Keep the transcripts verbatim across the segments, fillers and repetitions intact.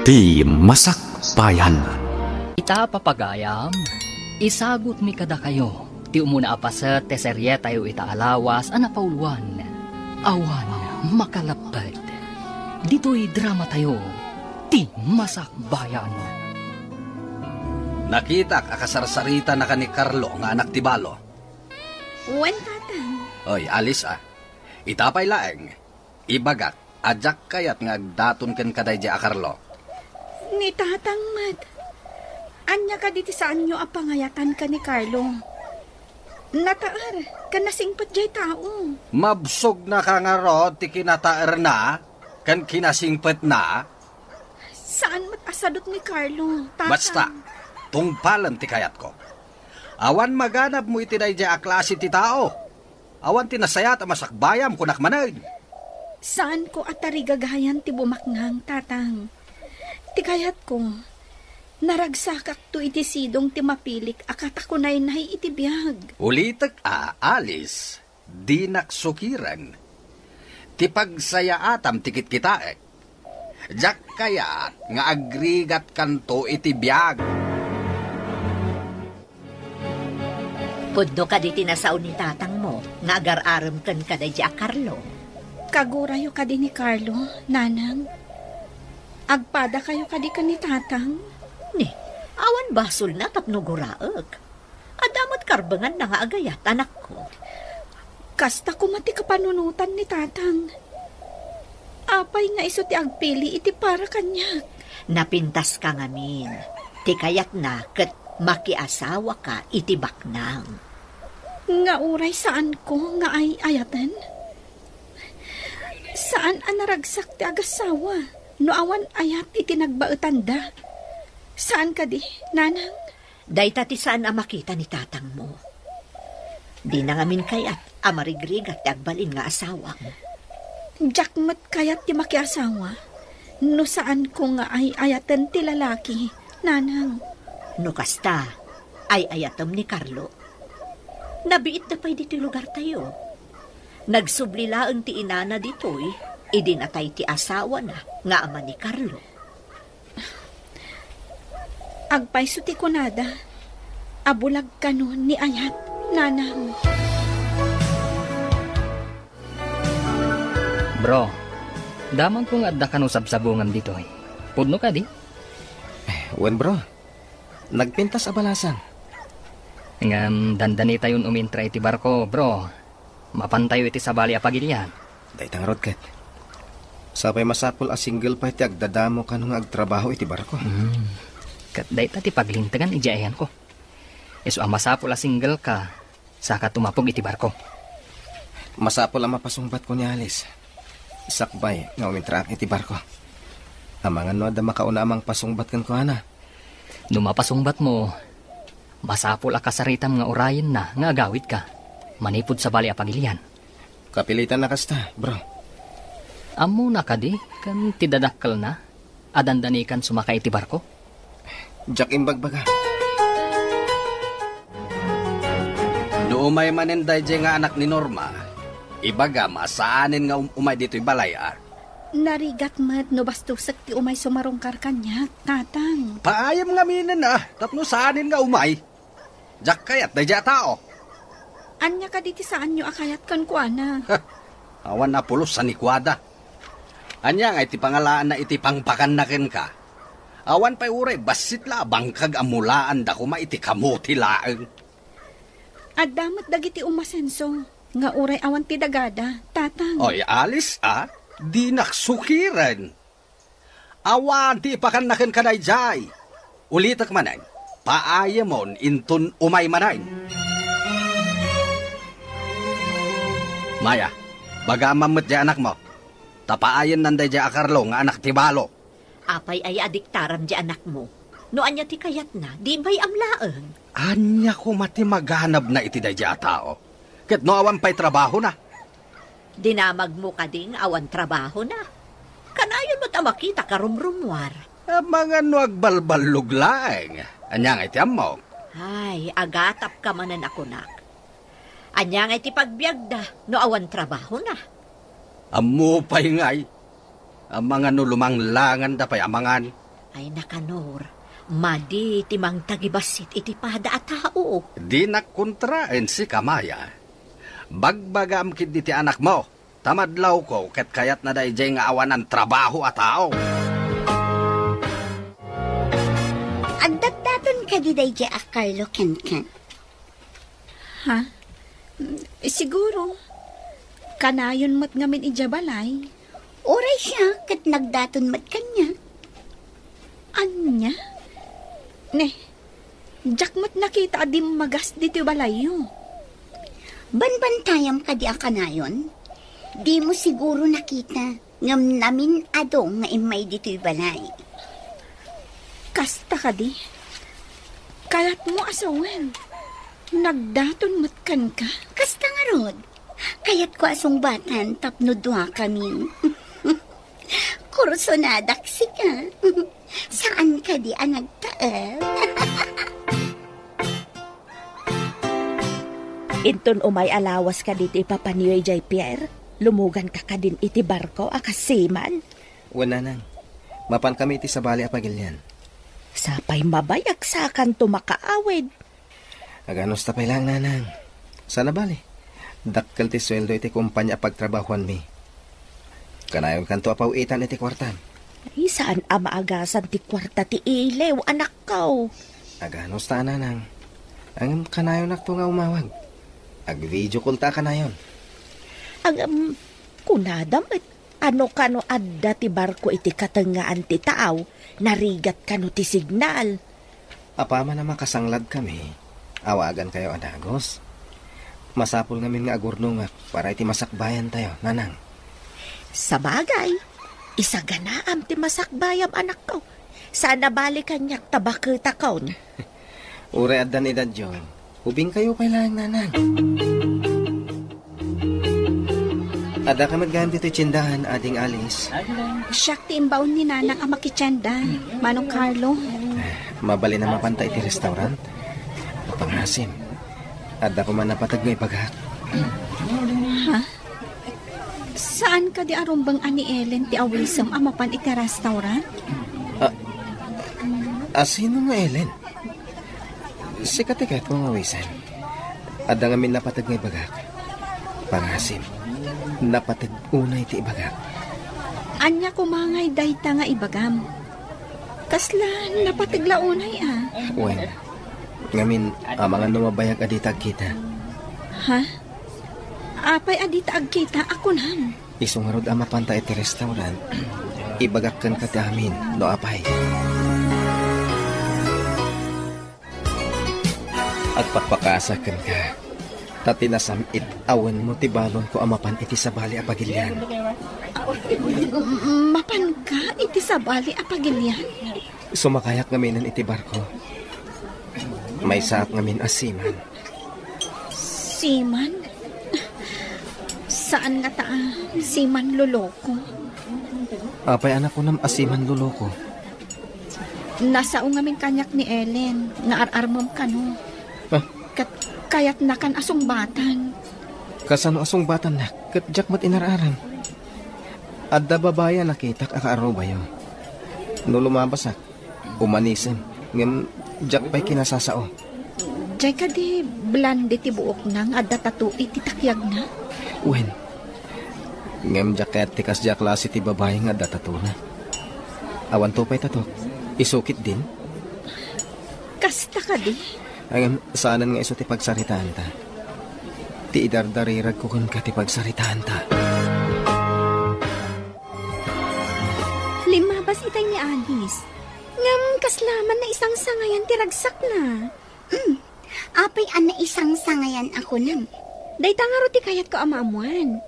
Ti Masakbayan. Ita, papagayam, isagutmi kadakayo ti umuna a paset ti serietayo ita a lawas a napauluan, Awan Makalapped. Ditoy dramatayo, Ti Masakbayan. Nakitak a kasarsaritannaka ni Carlo nga anak ti balo. Wen, Tatang. Oy, Alice, a. Ita pay laeng, ibagak a diak kayat nga agdaton kenka daydiay a Carlo. Ni Tatang met. Ania kadi ti saanyo a pangayatan ken ni Carlo? Nataer ken nasingpet diay tao. Mabsogna ka ngarud ti kinataerna ken kinasingpetna? Saan met a sadut ni Carlo, Tatang. Basta, tungpalem ti kayatko. Awan maganabmo iti daydiay a klase ti tao. Awan ti nasayaat a masakbayam, kunak manen. Saanko a tarigagayan ti bumaknang, Tatang. Ti kayatko, naragsakakto iti sidong ti mapilik a katakunaynay iti biag. Ulitek a, Alice, dinak sukiren. Ti pagsayaatam ti kitkitaek. Diak kayat nga agrigatkanto iti biag. Pudno kadi ti nasao ni tatangmo nga agar-arem kenka daydiay a Carlo? Kagurayo kadi ni Carlo, Nanang? Agpadakayo kadi ken ni Tatang? Ni, awan basolna tapno guraek. Adda met karbenganna nga agayat, anakko. Kasta koma ti kapanunotan ni Tatang. Apay nga isu ti agpili iti para kaniak? Napintaska ngamin. Ti kayatna ket makiasawaka iti baknang. Nga uray saanko nga ay-ayaten? Saan a naragsak ti agasawa no awan ayat iti nagbaetanda? Saan kadi, Nanang? Dayta ti saan a makita ni tatangmo. Dina ngamin kayat a marigrigat ti agbalin nga asawam. Diak met kayat ti makiasawa no saanko nga ay-ayaten ti lalaki, Nanang. No kasta, ay-ayatem ni Carlo. Nabiitda pay ditoy lugartayo. Nagsubli laeng ti inana ditoy idi natay ti asawana nga ama ni Carlo. Agpayso ti kunada a bulag kano ni ayat, Nanang. Bro, damagko nga adda kano sabsabungam ditoy. Pudno kadi? Wen, bro. Nagpintas a balasang. Ngem dandanitayon umintra iti barko, bro. Mapantayo iti sabali a pagilian. Dayta ngarud ket. Sapay masapul a single pay ti agdadamo kano nga agtrabaho iti barko. Hmm. Ket dayta ti paglintegan idiay ayanko. Isu a masapul a single ka, saka tumapog iti barko. Masapul a mapasungbatko ni Alice. Sakbay nga umintraak iti barko. Amangan no adda makauna a mangpasungbat kenkuana. No mapasungbatmo, masapul a kasaritam nga urayenna nga agawidka manipud sabali a pagilian. Kapilitan a kasta, bro. Ammona kadi ken ti dadakkelna a dandanikan sumaka iti barko? Diak imbagbaga. No umay manen daydiay nga anak ni Norma, ibagam a saanen nga um-, umay ditoy balay a. Narigat met no bastosek ti umay sumarungkar kaniak, Tatang. Paayam ngaminen a, tapno saanen nga umay. Diak kayat daydiay a tao. Ania kadi ti saanyo a kayat kenkuana? Awan a pulos a nikuada. Ania ngay ti pangalaanna iti pangpakanna kenka? Awan pay uray bassit la a bangkag a mulaanda koma iti kamote laeng. Adda met dagiti umasenso nga uray awan ti dagada, Tatang. Oy, Alice a, dinak sukiren. Awan ti ipakanna kenka daydiay. Ulitek manen, paayamon inton umay manen. Maya, bagamam met diay anakmo. Ta paayennan daydiay a Carlo nga anak ti balo. Apay aya a diktaram diay anakmo? No ania ti kayatna, di imbay-am laeng. Ania koma ti maganabna iti daydiay a tao? Ket no awan pay trabahona? Dinamagmo kadi nga awan trabahona? Kanayon met a makita ka rumrumuar. Amangan no agbalballog laeng. Ania ngay ti ammok? Ay, agatapka manen a kunak. Ania ngay ti pagbiagda no awan trabahona? Ammo pay ngay. Amangan no lumanglanganda pay a mangan. Ay, Nakanor, madi ti mangtagibassit iti pada a tao. Dinak kontraen sika, Maya. Bagbagam ketdi ti anakmo, ta madlawko ket kayatna daydiay nga awanan trabaho a tao. Adda daton kadi daydiay a Carlo kenken? Ha? Mm, siguro. Kanayon met ngamin idiay balay. Uray siak ket nagdaton met kaniak. Ania? Ne, diak met nakita a dimmagas ditoy balayyo. Banbantayam kadi a kanayon? Dimo siguro nakita. Ngem namin-ado nga immay ditoy balay. Kasta kadi? Kayatmo a sawen, nagdaton met kenka? Kasta ngarud, kayatko a sungbatan tapno duakami. Kursonadak sika. Saan kadi a nagtaem? Inton umay a lawas kadi ti ipapaniyo idiay pier, lumuganka kadin iti barko a kas seaman? Wen, nanang. Mapankami iti sabali a pagilian. Sapay mabayag sakanto makaawid. Aganusta pay laeng, nanang. Saan a bali, dakkel ti sueldo iti kompania a pagtrabahoanmi. Kanayonkanto a paw-itan iti kuartam. Ay, saan a maagasan ti kuarta ti iliw, anakko. Aganusta, nanang. Ngem kanayonakto nga umawag. Ag-video call ta kanayon. Ngem, kunada met, no kano adda ti barko iti katengngaan ti taaw, narigat kano ti signal. Apaman a makasangladkami, awagankayo a dagus. Masapul ngamin nga agurnongak para iti masakbayantayo, nanang. Sabagay, isaganaam ti masakbayam, anakko. Saan a bali kaniak ta baketakon. Uray addan edadyo, ubingkayo pay laeng, nanang. Addaka met gayam ditoy tiendahan, Ading Alice? Siak ti imbaon ni nanang a makitienda, Manong Carlo. Mabalin a mapanta iti restaurant? Pangasim, adda koma napateg nga ibagak. Ha? Saan kadi a rumbeng a ni Ellen ti awisem a mapan iti restaurant? A, a sino nga Ellen? Sika ti kayatko nga awisan. Adda ngamin napateg nga ibagak. Pangasim, napateg unay ti ibagak. Ania koma ngay dayta nga ibagam? Kasla napateg la unay a? Wen, ngamin, amangan no mabayag a dita agkita. Ha? Apay a dita agkita a kunam? Isu ngarud a mapanta iti restaurant, ibagak kenka ti amin, no apay. Agpakpakaasak kenka, ta ti nasam-it a wenmo ti balonko a mapan iti sabali a pagilian. Mapanka iti sabali a pagilian? Sumakayak ngaminen iti barko. Maysaak ngamin a seaman. Seaman? Saan ngata a seaman loloko? Apay a nakunam a seaman loloko? Nasao ngamin kaniak ni Ellen nga ar-armem kano. Ah? Ket kayatnakan a sungbatan. Kasano a sungbatannak? Ket diak met inar-aram. Adda babai a nakitak a kaarubayo. No lumabasak, umanisem, ngem diak pay kinasasao. Diay kadi blonde ti buokna nga adda tattoo iti takiagna? Wen. Ngem diak kayat ti kasdiay a klase ti babai nga adda tattoo-na. Awanto pay tattoo. Isu ketdin? Kasta kadi? Ngem saanen nga isu ti pagsaritaanta. Ti idardariragko kenka ti pagsaritaanta. Limmabas itay ni Alice. Ngem kasla man naisangsangayan ti ragsakna. Mm. Apay a naisangsangayan a kunam? Dayta ngarud ti kayatko a maammoan.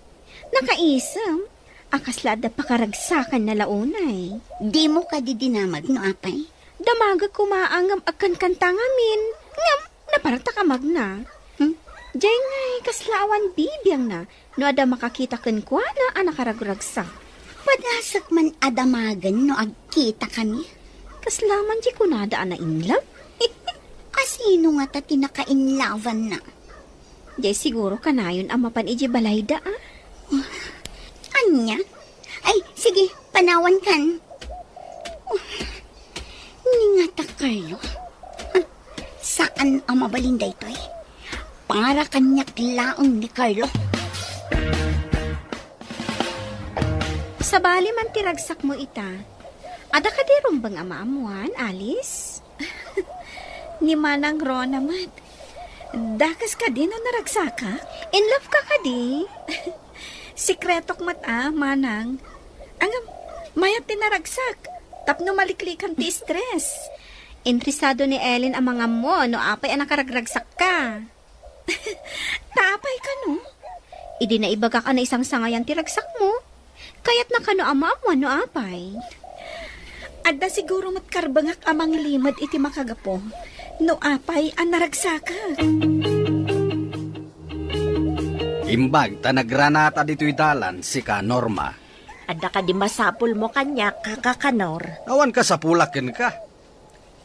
Nakaisem a kasla adda pakaragsakanna la unay. Dimo kadi dinamag no apay? Damagek koma a ngem agkankanta ngamin, ngem napartak a magna. Hmm? Diay ngay kasla awan bibiangna no adda makakita kenkuana a nakaragragsak. Padasek man a damagen no agkitakami. Kasla man ti kunada a nainlove? A sino ngata ti nakainlawanna? Diay siguro kanayon a mapan idiay balayda, a? Ania? Ay, sige, panawankan. Carlo? Saan a mabalin daytoy? Para kaniak laeng ni Carlo. Sabali man ti ragsakmo ita. Adda kadi rumbeng a maammoan, Alice? Ni Manang Rona met. Dakes kadi no naragsakak? In love ka kadi? Sekretok met a, Manang. Ngem, mayat ti naragsak. Tapno maliklikan ti stress. Interesado ni Ellen a mangammo no apay a nakaragragsakka. Ta apay kano? Idi naibagak a naisangsangayan ti ragsakmo. Kayatna kano a maammoan no apay? Adda siguro met karbengak a mangilimed iti makagapu no apay a naragsakak. Imbag ta nagranata ditoy dalan sika, Norma. Adda kadi masapulmo kaniak, Kaka Kanor? Awan kasapulak kenka.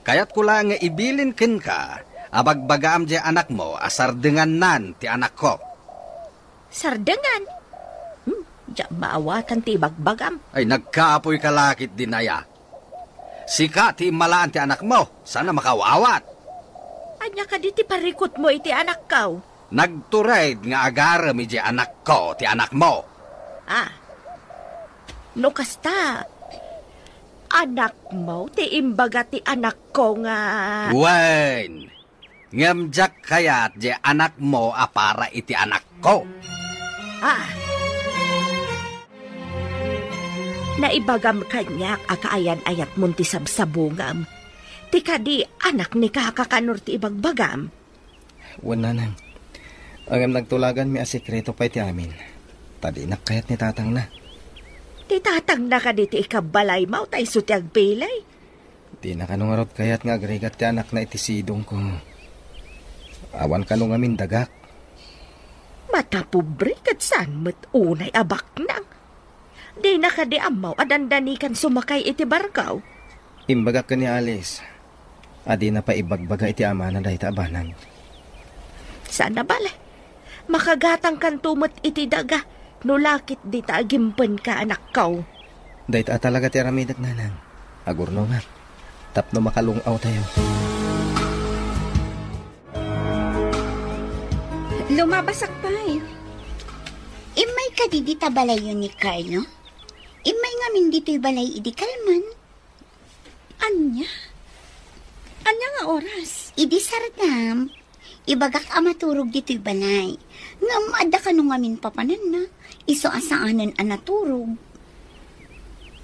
Kayatko laeng nga ibilin kenka a bagbagaam diay anakmo a sardengannan ti anakko. Sardengan? Hmm, diak maawatan ti ibagbagam. Ay, nagkaapoy ka la ketdin aya. Sika ti immalaan ti anakmo, saan a makaawat. Ania kadi ti parikutmo iti anakko? Nagtured nga agarem idiay anakko ti anakmo. Ah, no kasta, anakmo ti imbaga ti anakko nga... Wen, ngem diak kayat diay anakmo a para iti anakko. Ah. Naibagam kaniak a kaayan-ayatmon ti sabsabungam. Ti kadi anak ni Kaka Kanor ti ibagbagam. Wen, Nanang. Ngem nagtulaganmi a sekreto pay ti amin. Ta dinak kayat ni tatangna. Ti tatangna kadi ti ikabbalaymo ta isu ti agpili? Dina kano ngarud kayat nga agrigat ti anakna iti sidongko. Awan kano ngamin dagak. Matapobre ket saan met unay a baknang. Dina kadi ammo a dandanikan sumakay iti barko? Imbagak ken ni Alice a dina pay ibagbaga iti amana dayta a banag. Saan a bale. Makagatangkanto met iti daga no la ket dita agimpenka, anakko. Dayta a talaga ti aramidek, Nanang. Agurnongak tapno makalung-awtayo. Lumabasak pay. Immay kadi dita balayyo ni Carlo? Immay ngamin ditoy balay idi kalman. Ania? Ania nga oras? Idi sardam, ibagak a maturog ditoy balay. Ngem adda kano ngamin papananna, isu a saanen a naturog.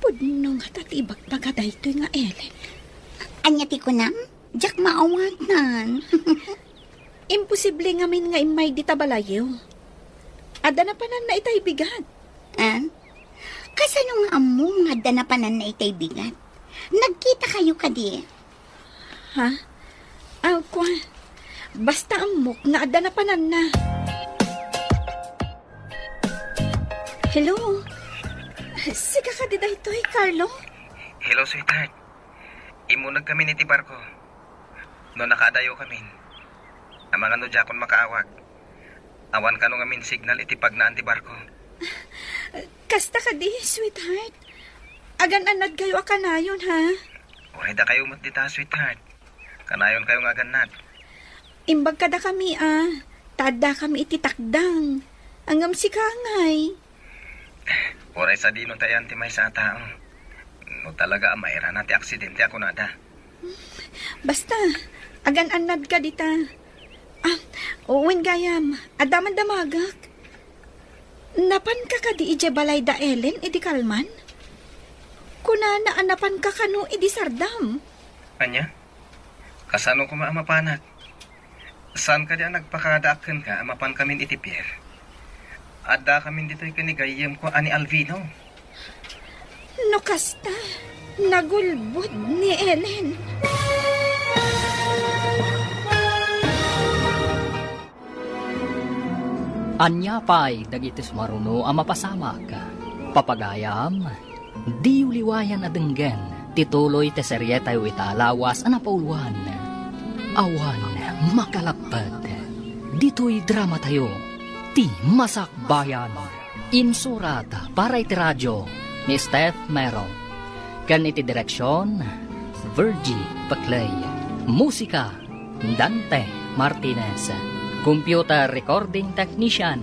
Pudno ngata ti ibagbaga daytoy nga Ellen. Ania ti kunam? Diak maawatan. Imposible ngamin nga immay dita balayyo. Adda napananna itay bigat. Ah? Kasano nga ammom nga adda napananna itay bigat? Nagkitakayo kadi? Ha? Aw, kua. Basta ammok nga adda napananna. Hello? Sika kadi daytoy, Carlo? Hello, sweetheart. Immunegkamin iti barko. No nakaadayokamin, amangan no diakon makaawag. Awan kano ngamin signal iti pagnaan ti barko. Kasta kadi, sweetheart. Agan-annadkayo a kanayon, ha? Uray dakayo met dita, sweetheart. Kanayonkayo nga agannad. Imbag kadakami, a. Ta addakami iti takdang. Ngem sika ngay. Uray sadino ta iyan ti maysa a tao. No talaga a mairana ti aksidente a kunada. Basta, agan-annadka dita. Ah, wen gayam, adda man damagak. Napanka kadi idiay balay da Ellen idi kalman? Kunana a napanka kano idi sardam. Ania? Kasano koma a mapanak? Saan kadi a nagpakadaak kenka a mapankamin iti pier? Addakamin ditoy ken ni gayyemko a ni Alvino. No kasta, nagulbod ni Ellen. Ania pay dagiti sumaruno a mapasamak? Papagayam, diyo liwayan a denggen ti tuloy ti serietayo ita a lawas a napauluan, Awan Makalapped. Ditoy dramatayo, Ti Masakbayan. Insurat para iti radio ni Steph Mero. Ken iti direksion, Virgie Paclay. Musika, Dante Martinez. Computer Recording Technician,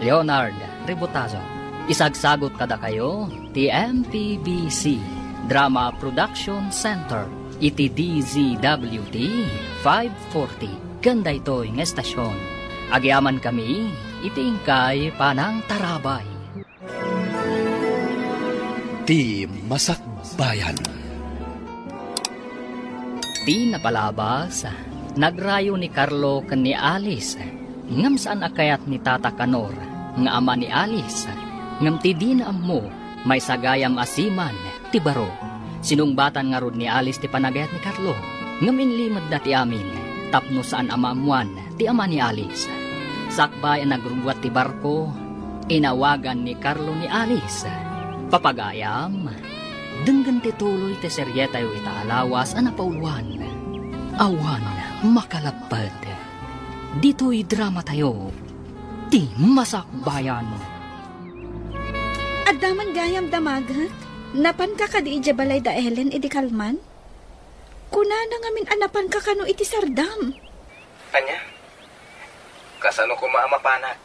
Leonard Rebotazo. Isagsagot kadakayo ti M P B C Drama Production Center iti D Z W T five forty. Ken daytoy nga estasion, agyamankami iti inkay panangtarabay. Ti Masakbayan. Di napalabas, nagrayo ni Carlo ken ni Alice, ngem saan a kayat ni Tata Kanor nga ama ni Alice, ngem ti dina ammo, maysa gayam a seaman ti baro. Sinungbatan ngarud ni Alice ti panagayat ni Carlo, ngem inlimedda ti amin tapno saan a maammoan ti ama ni Alice. Sakbay a nagrubbuat ti barko, inawagan ni Carlo ni Alice. Papagayam, denggen ti tuloy ti serietayo ita a lawas a napauluan. Awan makalapped. Ditoy dramatayo, ti Masakbayan. Adda man gayam damagek? Napanka kadi idiay balay da Ellen idi kalman? Kunana ngamin a napanka kano iti sardam. Ania? Kasano koma a mapanak?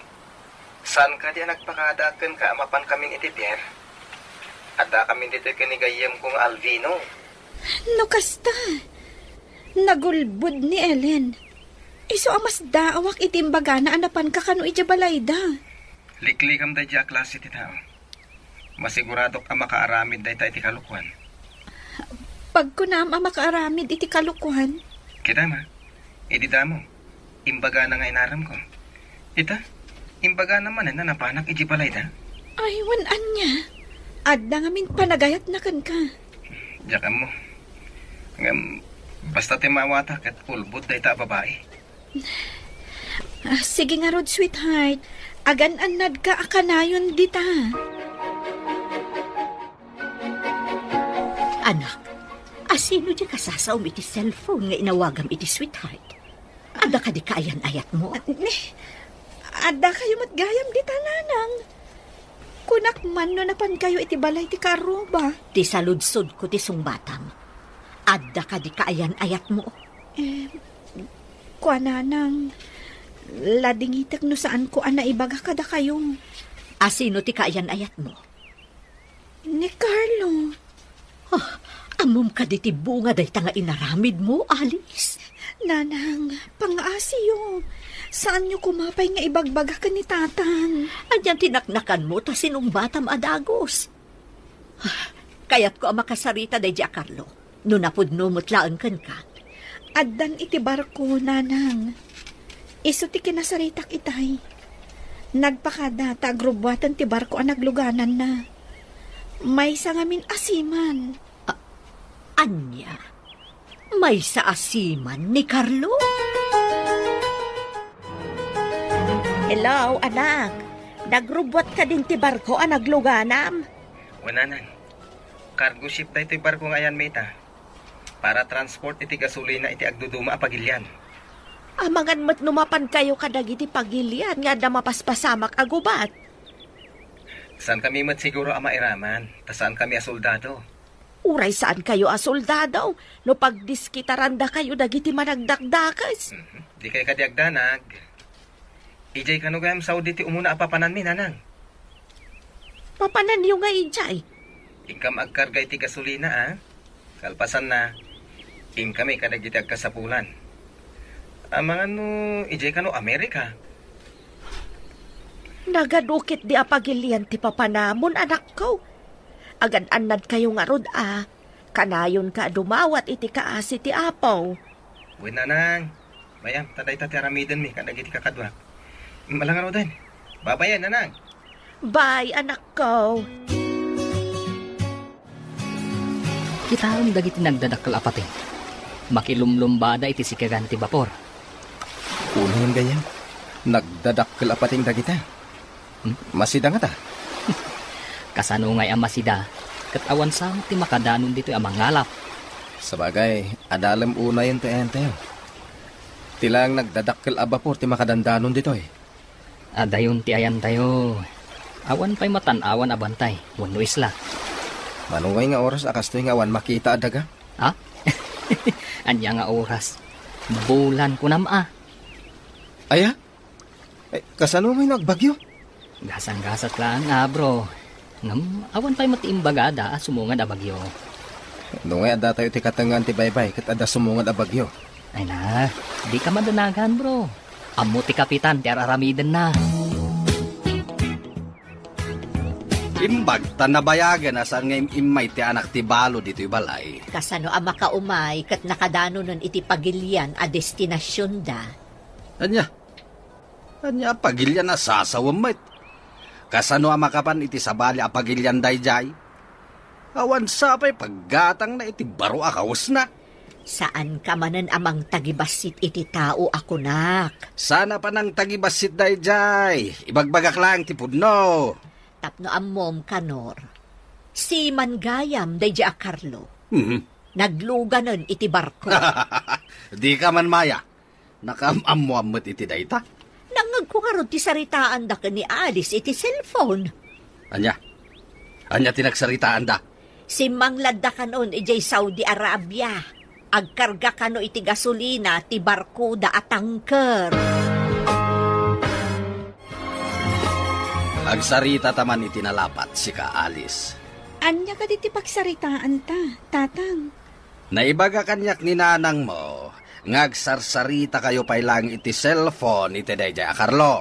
Saan kadi a nagpakada kenka a mapankamin iti pier? Addakamin ditoy ken ni gayyemko nga Alvino. No kasta, nagulbod ni Ellen. Isu a masdaawak iti imbagana a napanka kano idiay balayda. Liklikam daydiay a klase ti tao. Masiguradok a makaaramid dayta iti kalokuan. Pagkunam a makaaramid iti kalokuan? Kitam a, idi damo, imbagana nga inaramko. Ita, imbagana manen a napanak idiay balayda. Ay, wen ania? Adda ngamin panagayatna kenka. Diak ammo. Ngem, basta ti maawatak ket ulbod dayta a babai. Ah, sige ngarud, sweetheart. Agan-annadka a kanayon dita. Anak, asino diay kasasaom iti cellphone nga inawagam iti sweetheart? Adda kadi kaayan-ayatmo? Ah, ne, adda kayo met gayam dita, nanang. Kunak man no napankayo iti balay ti kaarruba. Ti saludsodko ti sungbatam. Adda kadi kaayan-ayatmo? Eh, kuananang, ladingitek no saanko a naibaga kadakayo. Asino ti kaayan-ayatmo? Ni Carlo. Ah, ammom kadi ti bunga dayta nga inaramidmo, Alice? Nanang, pangaasiyo. Saanyo koma pay nga ibagbaga ken ni Tatang. Anian ti naknakanmo ta sinungbatam a dagus? Ah, kayatko a makasarita daydiay a Carlo no napudno met laeng kenka. Addan iti barko, nanang. Isu ti kinasaritak itay. Nagpakada ta agrubbuaten ti barko a naglugananna. Maysa ngamin a seaman. A-, ania? Maysa a seaman ni Carlo? Hello, anak. Nagrubbuat kadin ti barko a nagluganam? Wen, nanang. Cargo ship daytoy barko nga ayanmi ita. Para transport iti gasolina iti agduduma a pagilian. Amangan met no mapankayo kadagiti pagilian nga adda mapaspasamak a gubat. Saankami met siguro a mairaman, ta saankami a soldado. Uray saankayo a soldado, no pagdiskitarandakayo dagiti managdakdakes. Mhm. Dikay kadi agdanag. Idiay kano gayam Saudi ti umuna a papananmi, nanang? Papananyo nga idiay? Inkam agkarga iti gasolina, a? Kalpasanna, inkami kadagiti agkasapulan. Amangan no idiay kano Amerika? Nagadu ketdi a pagilian ti papanamon, anakko. Agan-annadkayo ngarud a, kanayonka a dumawat iti kaasi ti Apo. Wen, nanang. Bay-am, ta dayta ti aramidenmi kadagiti kakaduak. Malangaruden. Babayen, nanang. Bye, anakko. Kitaem dagiti nagdadakkel a pateng. Makilumlumbada iti sikegan ti bapor. Unayen gayyem, nagdadakkel a pateng dagita. Hmm? Masida ngata? Kasano ngay a masida? Ket awan sa met ti makadanon ditoy a mangalap. Sabagay, adalem unayen ti ayantayo. Ti laeng nagdadakkel a bapor ti makadandanon ditoy. Adayon ti ayantayo. Awan pay matan-awan a bantay wenno isla. Mano ngay nga oras a kastoy nga awan makita a daga? Ha? Ania nga oras? Bulan kunam a. Aya? Eh, kasano may nagbagyo? Gasang-gasat lang a, bro. Ngem, awan pay met ti imbagada a sumungad a bagyo. No nga adda tayo ti katengngan ti baybay ket adda sumungad a bagyo. Ay na, di ka madanagan, bro. Ammo ti kapitan ti ar-aramidenna. Imbag ta nabayagen a saan nga im-immay ti anak ti balo ditoy balay. Kasano a makaumay ket nakadanonen iti pagilian a destinasionda? Ania? Ania a pagilian a sasawem met? Kasano a makapan iti sabali a pagilian daydiay? Awan sa pay paggatangna iti baro a kawesna. Saanka manen a mangtagibassit iti tao a kunak. Saan a panangtagibassit daydiay? Ibagbagak laeng ti pudno. Tapno ammom, Kanor, siman gayam daydiay a Carlo. Mhm. Nagluganen iti barko. Dika man maya. Nakaam-ammoan met iti dayta. Nangngegko ngarud ti saritaanda ken ni Alice iti cellphone. Ania? Ania ti nagsaritaanda? Simmangladda kanon idiay Saudi Arabia. Agkarga kano iti gasolina ti barkoda a tanker. Agsaritata man iti nalapat, sika, Alice. Ania kadi ti pagsaritaanta, Tatang? Naibaga kaniak ni nanangmo nga agsarsarita kayo pay laeng iti cellphone iti daydiay a Carlo.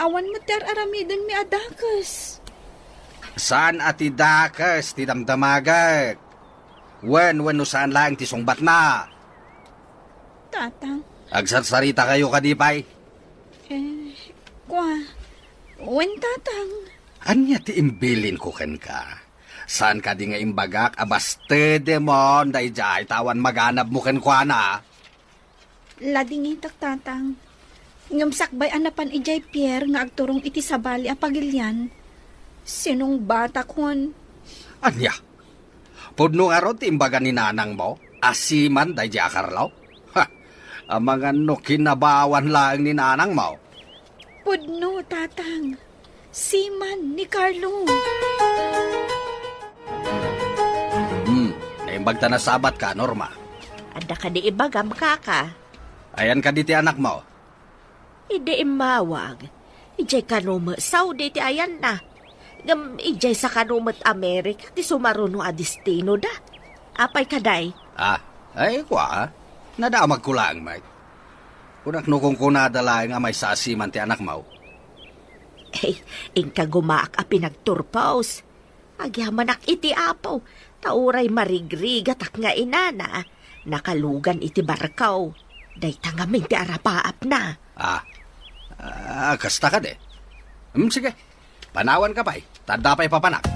Awan met ti ar-aramidenmi a dakes. Saan a ti dakes ti damdamagek. Wen, wenno saan laeng ti sungbatna. Tatang. Agsarsarita kayo kadi pay? Eh, kua. Wen, Tatang. Ania ti imbilinko kenka? Saan kadi nga imbagak a bastedemon daydiay ta awan maganabmo kenkuana? Ladingitak, Tatang. Ngem sakbay a napan idiay pier nga agturong iti sabali a pagilian, sinungbatakon. Ania? Pudno ngarud ti imbaga ni nanangmo a siman daydiay a Carlo? Ha! Amangan no kinabawan laeng ni nanangmo. Pudno, Tatang. Siman ni Carlo. Hmm, naimbag ta nasabatka, Norma. Adda kadi ibagam, kaka? Ayan kadi ti anakmo? Idi immawag, idiay kano met Saudi ti ayanna. Ngem idiay sa kano met Amerika ti sumaruno a destinoda. Apay kadi? Ah, ay, kua, nadamagko laeng met. Kunak no kunkunada laeng a maysa a siman ti anakmo. Ay, inka gumaak a pinagturpos. Agyamanak iti Apo, ta uray marigrigatak nga inana, nakalugan iti barko. Dayta ngamin ti arapaapna. Ah, ah, kasta kadi. Hmm, sige, panawanka pay, ta adda pay papanak.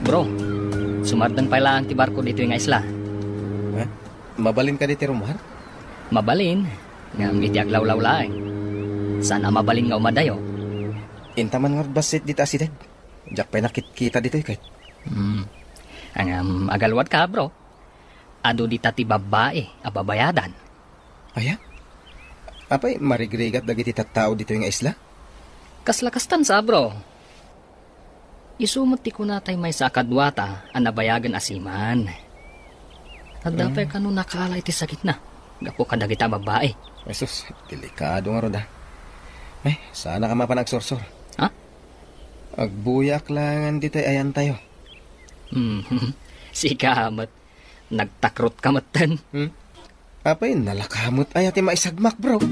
Bro, sumardeng pay laeng ti barko ditoy nga isla. Eh? Mabalin kadi ti rummuar? Mabalin, ngem iti aglawlaw laeng. Saan a mabalin nga umadayo? Inta man ngarud bassit dita asideg. Diak pay nakitkita ditoy ket. Hmm. Ngem, agaluadka, bro. Adu dita ti babbai a babayadan. Aya? Apay, marigrigat dagiti tattao ditoy nga isla? Kasla kastan sa, bro. Isu met ti kunatay maysa a kaduata a nabayagen a siman. Adda pay kano nakaala iti sakitna gapu kadagita a babbai. Jesus, delikado ngarud a. Ay, saanak a mapan agsursor. Ha? Agbuyaak laengen ditoy ayantayo. Hmm, sika met. Nagtakrotka metten. Hmm? Apay, nalaka met aya ti maisagmak, bro?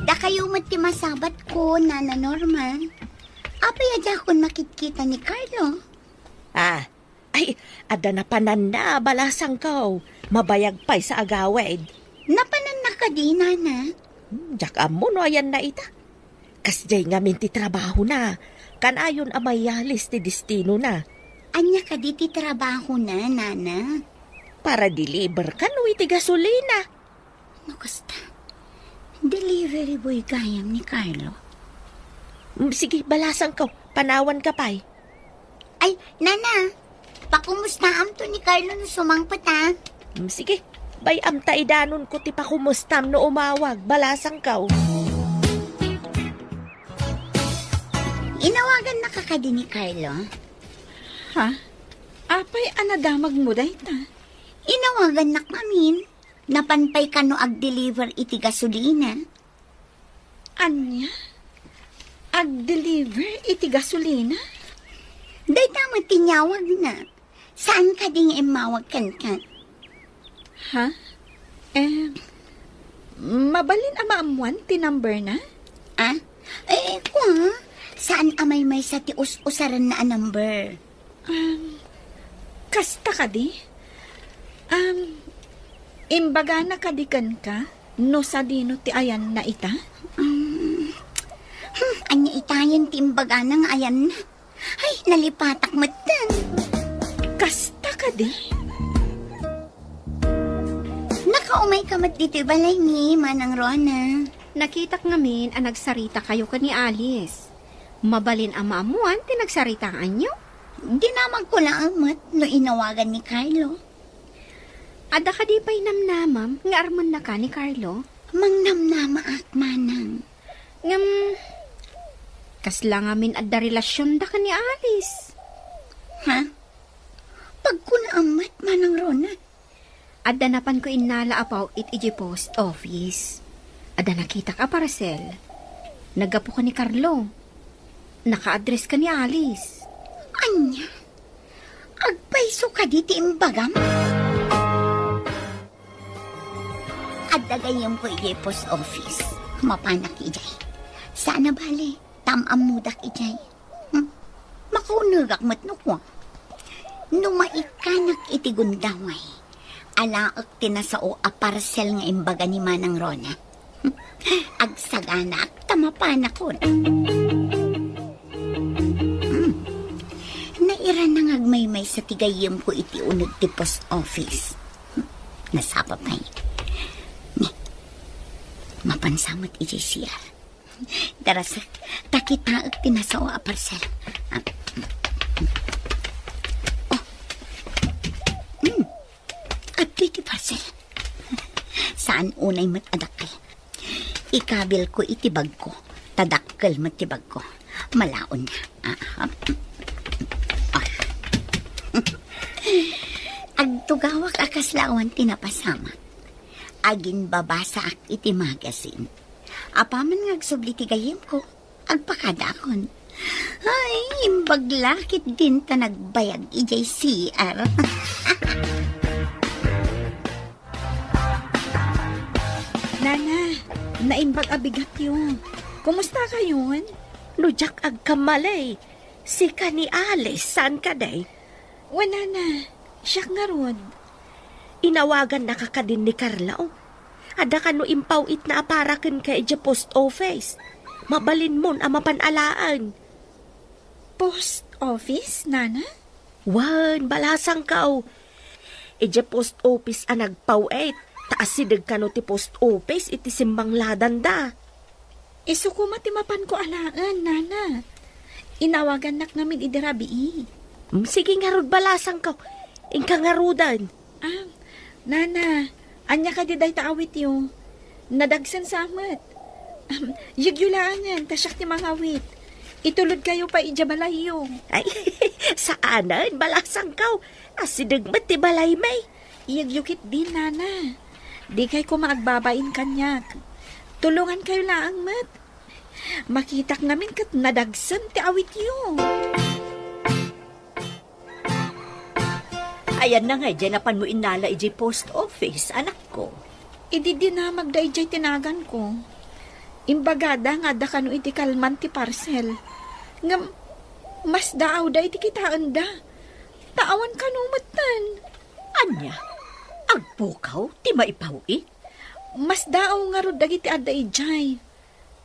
Dakayo met ti masabatko, Nana Norma. Apay a diakon makitkita ni Carlo? Ah, ay, adda napananna, balasangko. Mabayag pay sa agawid. Napananna kadi, Nana? Hmm, diak ammo no ayanna ita. Kasdiay ngamin ti trabahona. Kanayon a mayalis ti destinona. Ania kadi ti trabahona, Nana? Para deliver kano iti gasolina. No kasta, delivery boy gayam ni Carlo. Mm, sige, balasangko. Panawanka pay. Ay, Nana, pakumustaamto ni Carlo no sumangpet, a. Mm, sige, bay-am ta idanonko ti pakumustam no umawag, balasangko. Inawagan Nakakadi ni Carlo? Ha? Apay a nadamagmo dayta? Inawagannak ngamin. Napan pay kano agdeliver iti gasolina. Ania? Agdeliver iti gasolina? Dayta met ti inyawagna. Saan kadi nga immawag kenka? Ha? Eh, mabalin a maammuan ti number na? Ah? Eh, kua, saan a maymaysa ti us-usaranna a number? Um, kasta kadi? Um, imbagana kadi kenka no sadino ti ayanna ita? Um, hmm, ania itayen ti imbagana nga ayanna? Ay, nalipatak metten. Kasta kadi? Nakaumay ka met ditoy balay ni Manang Rona. Nakitak ngamin a nagsarita kayo ken ni Alice. Mabalin a maammuan ti nagsaritaanyo? Dinamagko laeng met no inawagan ni Carlo. Adda kadi pay namnamam nga armennaka ni Carlo? Mangnamnamaak, manang. Ngem, kasla ngamin adda relasionda ken ni Alice? Ha? Pagkunaam met, Manang Rona. Adda napanko innala a paw-it idiay post office. Adda nakitak a parcel. Naggapu ken ni Carlo. Naka-address ken ni Alice. Ania? Agpayso kadi ti imbagam? Adda gayyemko idiay post office. Mapanak idiay. Saan a bale, ta am-ammodak idiay. Hmm? Makaunegak met no kua. No maikkanak iti gundaway, alaek ti nasao a parcel nga imbaga ni Manang Rona. Agsaganaak ta mapanakon. Hmm. Nairana nga agmaymaysa ti gayyemko iti uneg ti post office. Hmm. Nasapa pay. Ni, mapansa met idiay C R. Darasek, ta kitaek ti nasao a parcel. Ah. Oh. Hmm. Adtoy ti parcel. Saan unay met a dakkel. Ikabilko iti bagko. Ta dakkel met ti bagko. Malaon na. Ah, ah. Ah. Agtugawak a kasla awan ti napasamak. Aginbabasaak iti magazine. Apaman nga agsubli ti gayyemko, agpakadaakon. Ay, imbag la ketdin ta nagbayag idiay C R. Nana, naimbag a bigatyo. Kumusta kayon? No diak agkamali, sika ni Alice, saan kadi? Wen, nana, siak ngarud. Inawagannaka kadin ni Carlo? Adda kano impaw-itna a para kenka idiay post office. Mabalinmon a mapan alaen. Post office, nana? Wen, balasangko. Idiay post office a nagpaw-it, ta asideg kano ti post office iti simmangladanda. Isu koma ti mapanko alaen, nana. Inawagannak ngamin idi rabii. Mm, sige ngarud, balasangko. Inka ngaruden. Ah, nana, ania kadi dayta awityo? Nadagsen sa met. Ahem, yegyo laengen, ta siak ti mangawit. Itulodkayo pay idiay balayyo. Ay, saanen, balasangko. Asideg met ti balaymi. Yegyo ketdin, nana. Dikay koma agbabain kaniak. Tulongankayo laeng met. Makitak ngamin ket nadagsen ti awityo. Ayanna ngay diay napanmo innala idiay post office, anakko? Idi dinamagda idiay tinaganko, imbagada nga adda kano iti kalman ti parcel. Ngem, masdaawda iti kitaenda. Ta awan kano metten. Ania? Agpukaw ti maipaw-it? Masdaaw ngarud dagiti adda idiay.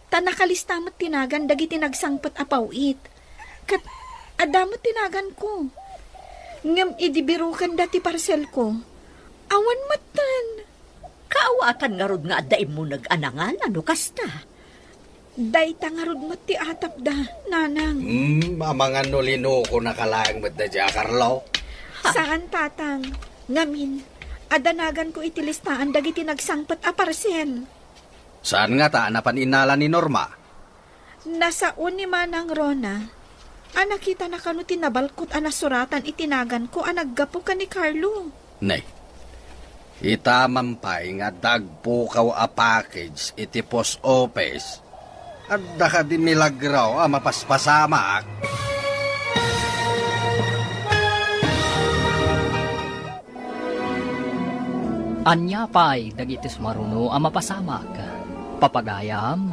Ta nakalista met ti nagan dagiti nagsangpet a paw-it. Ket adda met ti naganko. Ngem idi birokenda ti parselko, awan metten. Kaawatan ngarud nga adda immuneg a nangan a no kasta? Dayta ngarud met ti atapda, nanang. Hmm, amangan no linukonaka laeng met daydiay a Carlo? Ha? Saan, tatang. Ngamin, adda naganko iti listaan dagiti nagsangpet a parsel. Saan ngata a napan innala ni Norma? Nasao ni Manang Rona. A nakitana kano ti nabalkot a nasuratan iti naganko a naggapu ken ni Carlo. Ne, ita man pay nga adda agpukaw a package iti post office. Adda kadi milagro a mapaspasamak? Ania pay dagiti sumaruno a mapasamak? Papagayam,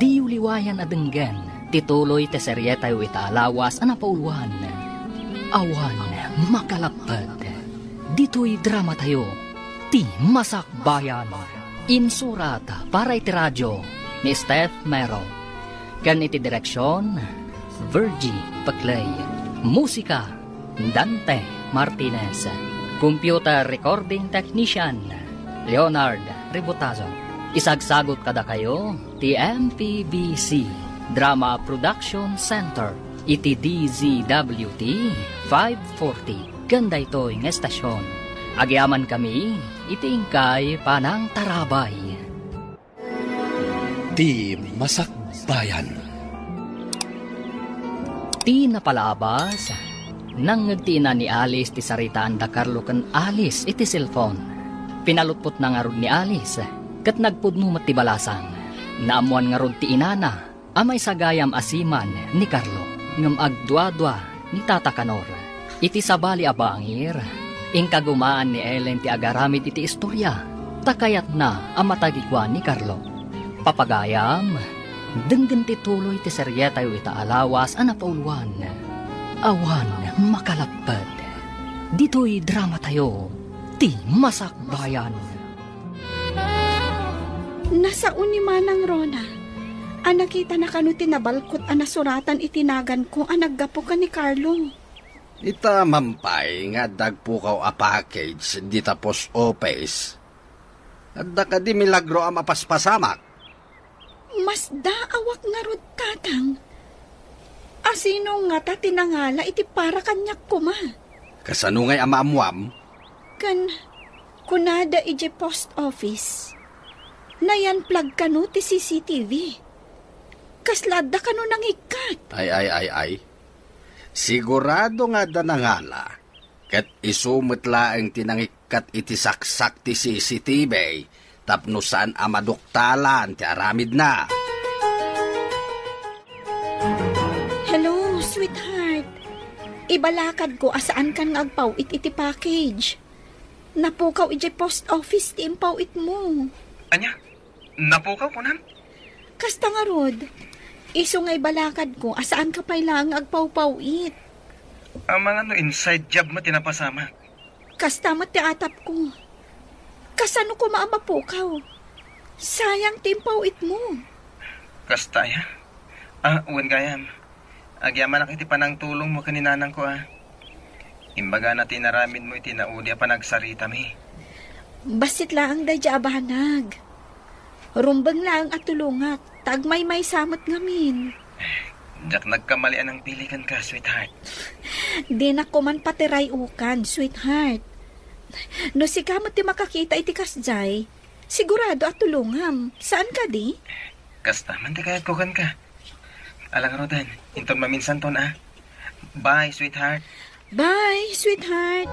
diyo liwayan a denggen ti tuloy ti serietayo ita a lawas a napauluan. Awan makalapped. Ditoy dramatayo, Ti Masakbayan. Insurat para iti radio ni Steph Mero. Ken iti direksion, Virgie Peclay. Musika, Dante Martinez. Computer recording technician, Leonard Ributazo. Isagsagot kadakayo ti M P B C Drama Production Center iti D Z W T five forty ken daytoy nga estasion. Agyamankami iti inkay panangtarabay. Ti Masakbayan. Ti napalabas, nangngeg ti ina ni Alice ti saritaan da Carlo ken Alice iti cellphone. Pinalutpotna ngarud ni Alice, ket nagpudno met ti balasang. Naammoan ngarud ti inana a maisagayam a seaman ni Carlo, ngem agduadua ni Tata Kanor. Iti sabali a bangir, inkagumaan ni Ellen ti agaramid iti istoria, ta kayatna a matagikuan ni Carlo. Papagayam, denggen ti tuloy ti serietayo ita a lawas a napauluan. Awan makalapped. Ditoy dramatayo, Ti Masakbayan. Nasao ni Manang Rona a nakitana kano ti nabalkot a nasuratan iti naganko a naggapu ken ni Carlo. Ita man pay nga adda agpukaw a package dita post office. Adda kadi milagro a mapaspasamak? Masdaawak ngarud, Tatang. Asino ngata ti nangala iti para kaniak koma? Kasano ngay a maammuam? Ken kunada idiay post office, nayan-flag kano ti C C T V. Kasla adda kano nangikkat? Ay, ay, ay, ay. Sigurado nga adda nangala. Ket isu met laeng ti nangikkat iti saksak ti C C T V tapno saan a maduktalan ti aramidna. Hello, sweetheart. Ibalakadko a saankan nga agpaw-it iti package. Napukaw idiay post office ti impaw-itmo. Ania? Napukaw, kunam? Kasta ngarud, isu nga ibalakadko a saanka pay laeng nga agpawpaw-it. Amangan no inside job met ti napasamak. Kasta met ti atapko. Kasano koma a mapukaw? Sayang ti impaw-itmo. Kasta aya? Ah, wen gayam. Agyamanak iti panangtulongmo ken ni nanangko, a. Imbagana ti inaramidmo iti naudi a panagsaritami. Bassit laeng daydiay a banag. Rumbeng laeng a tulongak, ta agmaymaysa met ngamin. Diak nagkamalian a pili kenka, sweetheart. Dinak koman patiray-ukan, sweetheart. No sika met ti makakita iti kasdiay, sigurado a tulongam. Saan kadi? Kasta man ti kayatko kenka. Ala ngaruden, inton maminsanton, a. Bye, sweetheart. Bye, sweetheart.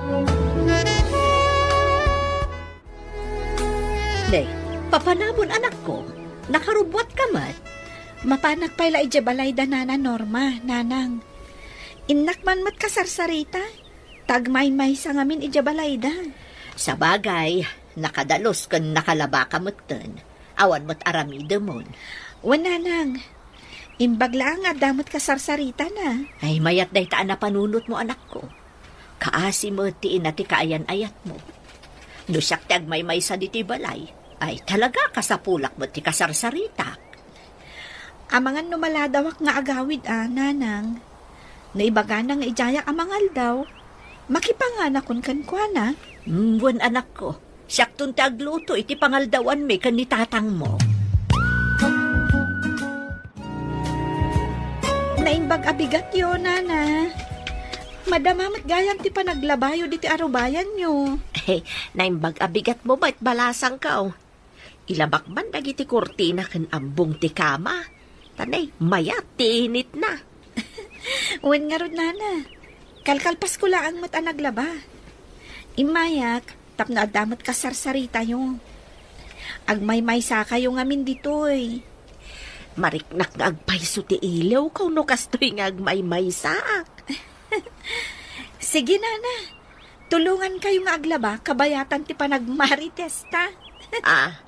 Day, papanamon, anakko. Nakarubbuatka met. Mapanak pay la idiay balay da Nana Norma, Nanang. Innak man met kasarsarita. Ta agmaymaysa ngamin idiay balayda. Sabagay, nakadalus ken nakalabaka metten. Awan met aramidemon. Wen, Nanang. Imbag laeng nga adda met kasarsaritana. Ay, mayat dayta a napanunotmo, anakko. Kaasi met ti ina ti kaayan-ayatmo. No siak ti agmaymaysa ditoy balay, ay, talaga, kasapulak met ti kasarsaritak. Amangan no maladawak nga agawid a, Nanang. No ibagana nga idiayak a mangaldaw, makipanganakon kenkuana. Mm, wen, anakko, siakton ti agluto iti pangaldawanmi ken ni tatangmo. Naimbag a bigatyo, Nana. Madama met gayam ti panaglabayo diti arubayanyo. Naimbag a bigatmo met balasangko. Ilabak man dagiti kurtina ken abbong ti kama. Ta ne, mayat ti initna. Wen ngarud, nana, kalkalpasko laeng met a naglaba. Immayak, tapno adda met kasarsaritayo. Agmaymaysakayo ngamin ditoy. Mariknak nga agpayso ti iliwko no kastoy nga agmaymaysaak. Sige, nana. Tulongankayo nga aglaba kabayatan ti panagmaritesta. Ah.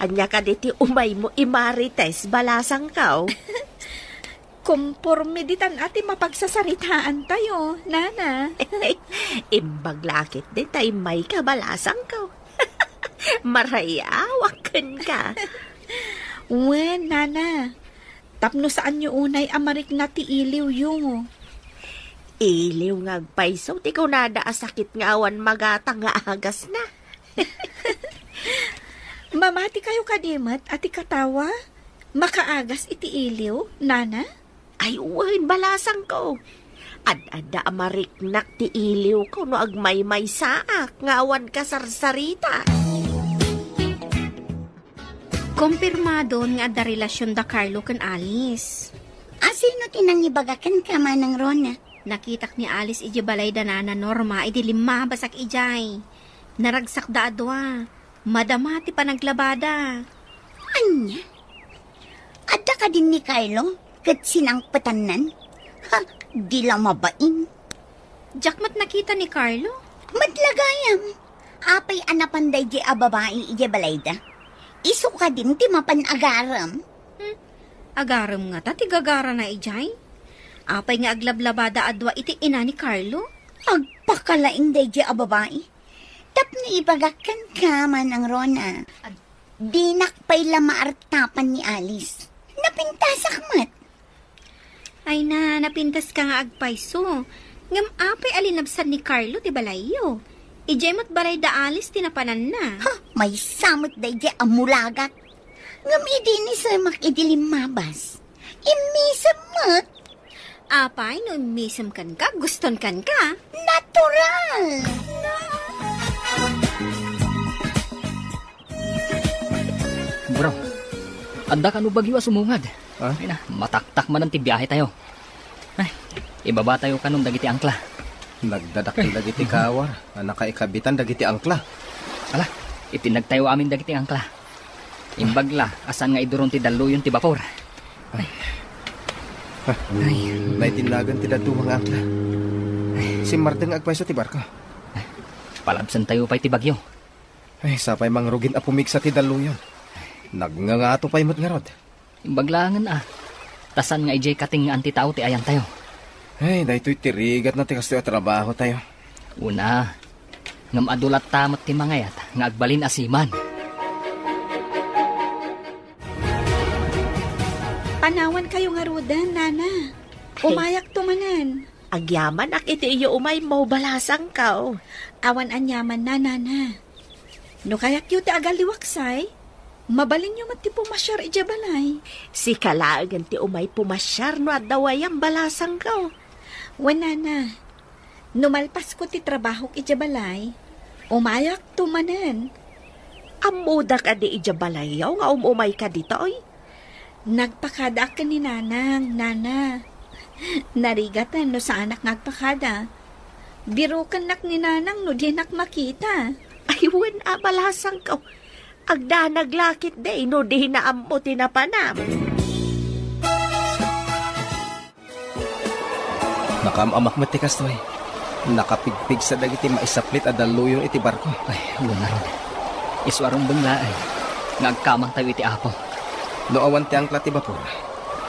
Ania kadi ti umaymo imarites, balasangko? Komporme ditan a ti mapagsasaritaantayo, nana. Imbag la ketdi ta immayka, balasangko. Marayawak kenka. Wen, nana. Tapno saanyo unay a marikna ti iliwyo. Iliw nga agpayso ti kunada a sakit nga awan magatang nga agasna. Mamatikayo kadi met a ti katawa makaagas iti iliw, nana? Ay, wen, balasangko. Ad-adda a mariknak ti iliwko no agmaymaysaak nga awan kasarsarita. Kompirmadon nga adda relasion da Carlo ken Alice. A, sino ti nangibaga kenka, Manang Rona? Nakitak ni Alice idiay balay da Nana Norma idi limmabasak idiay. Naragsakda a dua. Madama ti panaglabada. Ania? Adda kadin ni Carlo ket sinangpetannan? Ha, di la mabain. Diak met nakita ni Carlo. Met la gayam. Apay a napan daydiay a babai idiay balayda? Isu kadin ti mapan agarem. Hmm, agarem ngata ti gagarana idiay? Apay nga aglablabada a dua iti ina ni Carlo? Agpakalaing daydiay a babai. Tapno ibagak kenka, Manang Rona. Dinak pay la maartapan ni Alice. Napintasak met. Ay na, napintaska nga agpayso. Ngem apay a linabsan ni Carlo ti balayyo? Idiay met balay da Alice ti napananna. Ha, maysa met daydiay a mulagak. Ngem idi inisemak idi limmabas, immisem met. Apay no immisem kenka, guston kenka? Natural! Bro, adda kano bagyo a sumungad? Ha? Ay na, mataktak manen ti biahe tayo. Ay, ibaba tayo kanon dagiti angkla. Nagdadakkel dagiti kawar a nakaikabitan dagiti angkla. Ala, itinnag tayo amin dagiti angkla. Imbag la, a saan nga iduron ti dalluyon ti bapor. Ay. Ay. Naitinnagan ti dadduma nga angkla. Ay. Simmardeng nga agpayso ti barko. Palabsan tayo pay ti bagyo. Ay, sapay mangrugin a pumigsa ti dalluyon. Nagngangato pay met ngarud. Imbag laengen a. Ta saan nga idiay katengngaan ti tao ti ayantayo. Ay, daytoy ti rigatna ti kastoy a trabahotayo. Una, ngem adu latta met ti mangayat nga agbalin a seaman. Panawankayo ngaruden, nana. Umayakto manen. Agyamanak iti iyo umaymo, balasangko. Awan aniamanna, nana. No kayatyo ti agalliwaksay, mabalinyo met ti pumasiar idiay balay. Sika laengen ti umay pumasiar no adda wayam, balasangko. Wen, nana, no malpasko ti trabahok idiay balay, umayakto manen. Ammoda kadi idiay balayyo nga um-umayka ditoy? Nagpakadaak ken ni Nanang, nana. Narigaten no saanak nga agpakada. Birokennak ni Nanang no dinak makita. Ay, wen a, balasangko. Agdanag la ketdi no dina ammo ti napanam. Nakaam-amak met ti kastoy. Nakapigpigsa dagiti maisaplit a dalluyon iti barko. Ay, wen ngarud. Isu a rumbeng laeng nga agkamangtayo iti Apo. No awan ti angkla ti bapor,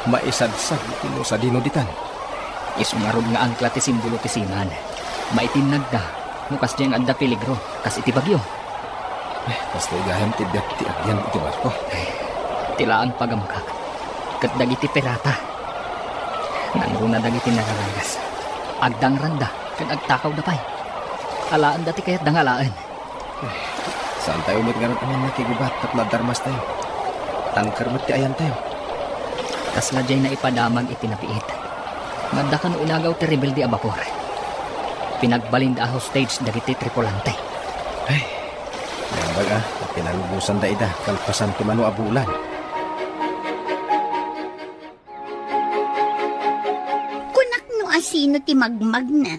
maisadsad iti no sadino ditan. Isu ngarud nga angkla ti simbolo ti seaman. Maitinnagda no kasdiay nga adda peligro, kas iti bagyo. Eh, kastoy gayam ti biag ti agyan iti barko. Ti laeng pagamkak ket dagiti pirata. Nangruna dagiti nararangas. Agdangranda ken agtakawda pay. Alaenda ti kayatda nga alaen. Eh, saantayo met ngarud a mannakigubat tapno adda armastayo. Tanker met ti ayantayo. Kasla diay naipadamag iti napiit. Nga adda kano inagaw ti rebelde a bapor. Pinagbalinda a hostage dagiti tripulante. Ay, naimbag a, pinalubosanda ida, kalpasan ti mano a bulan. a sino ti magmagna.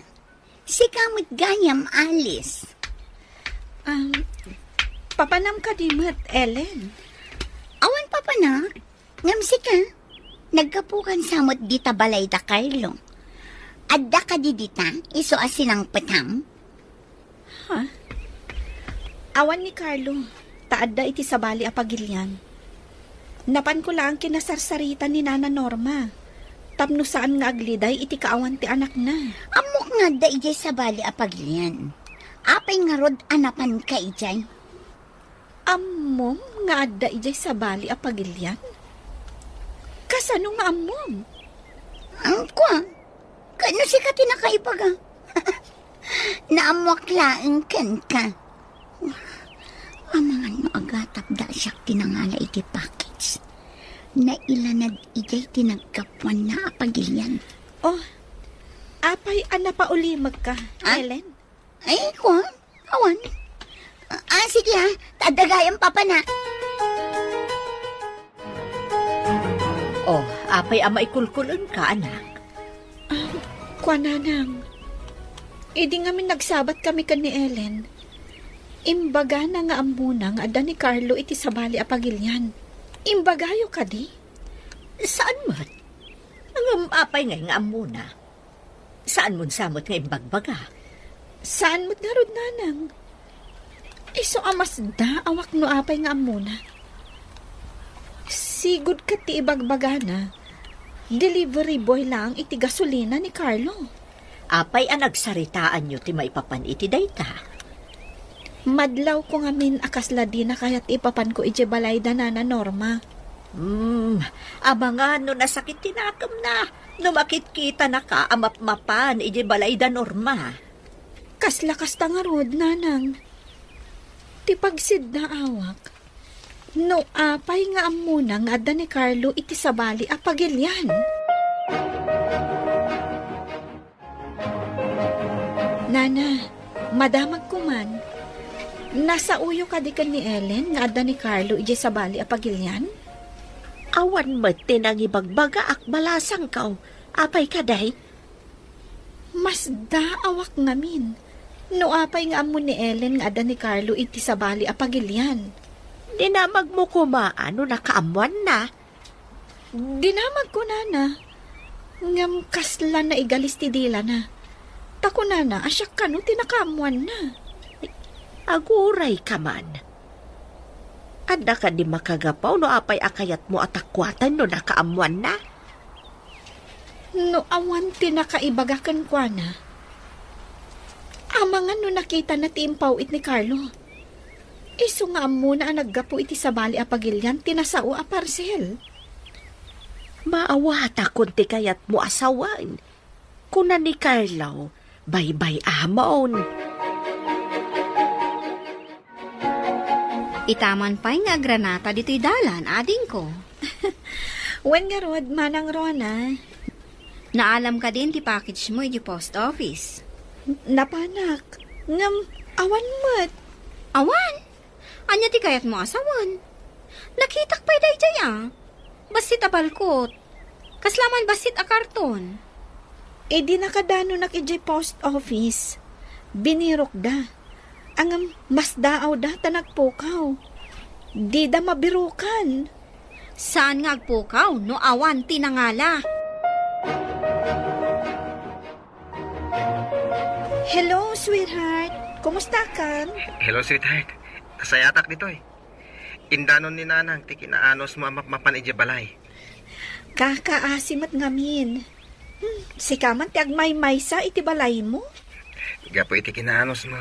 Sika met gayam, Alice. Um, papanam kadi met, Ellen? Awan papanak, ngem sika, naggapukan sa met dita balay da Carlo. Adda kadi dita, isu a sinangpetam? Ha? Awan ni Carlo, ta adda iti sabali a pagilian. Napanko laeng kinasarsarita ni Nana Norma, tapno saan nga agliday iti kaawan ti anakna. Ammok nga adda idiay sabali a pagilian. Apay ngarud a napanka idiay? Ammom nga adda idiay sabali a pagilian? Kasano nga ammom? Ang kwa, kano sika ti nakaibaga? Naammoak laeng kenka. Amangan no agatapda siak ti nangala iti package. Nailanad idiay ti naggapuanna a pagilian. Oh, apay a napaulimekka, Ah? Ellen? Ay, kua? Awan. Ah, sige, ah. Ta adda gayam papanak. Oh, apay a maikulkul-enka, anak? Ah, kua, nanang. Idi ngamin nagsabat kami ken ni Ellen, imbagana nga ammona nga adda ni Carlo iti sabali a pagilian. Imbagayo kadi? Saan met? Ngem apay ngay nga ammona? Saan mon sa met nga imbagbaga? Saan met ngarud, nanang? Isu a masdaawak no apay nga ammona. Sigud ket ti ibagbagana, delivery boy laeng iti gasolina ni Carlo. Apay a nagsaritaanyo ti maipapan iti dayta? Madlawko ngamin a kasla dina kayat ti ipapanko idiay balay da Nana Norma. Hmm, amangan no nasakit ti nakemna, no makitkitanaka a mapmapan idiay balay da Norma. Kasla kasta ngarud, nanang. Ti pagsiddaawak, no apay nga ammona nga adda ni Carlo iti sabali a pagilian. Nana, madamagko man. Nasaoyo kadi ken ni Ellen nga adda ni Carlo idiay sabali a pagilian? Awan met ti nangibagbagaak balasangko. Apay kadi? Masdaawak ngamin. No apay nga ammo ni Ellen nga adda ni Carlo iti sabali a pagilian? Dinamagmo koma no nakaammoanna. Dinamagko, nana. Ngem kasla naigalis ti dilana. Ta kunana a siak kano ti nakaammoanna. Agurayka man. Adda kadi makagapu no apay a kayatmo a takuaten no nakaammoanna? No awan ti nakaibaga kenkuana, amangan no nakitana ti impaw-it ni Carlo. Isu nga ammona a naggapu iti sabali a pagilian ti nasao a parsel. Maawatakon ti kayatmo a sawen, kuna ni Carlo, baybay-amon. Itaman pay nga agranata ditoy dalan, adingko. Wen ngarud, Manang Rona. Naalam kadin ti package mo iti post office? Napanak. Ngem, awan met. Awan? Ania ti kayatmo a sawen? Nakitak pay daydiay a. Bassit a balkot. Kasla man bassit a karton. Idi nakadanunak idiay post office, binirokda. Ngem masdaawda ta nagpukaw. Dida mabirokan. Saan nga agpukaw no awan ti nangala? Hello, sweetheart. Kumusta ka? Hello, sweetheart. Sayatak ditoy. Indanon ni Nanang ti kinaanosmo a mapmapan idiay balay. Kakaasi met ngamin. Hmm, sika man ti agmaymaysa iti balaymo? Gapu iti kinaanosmo.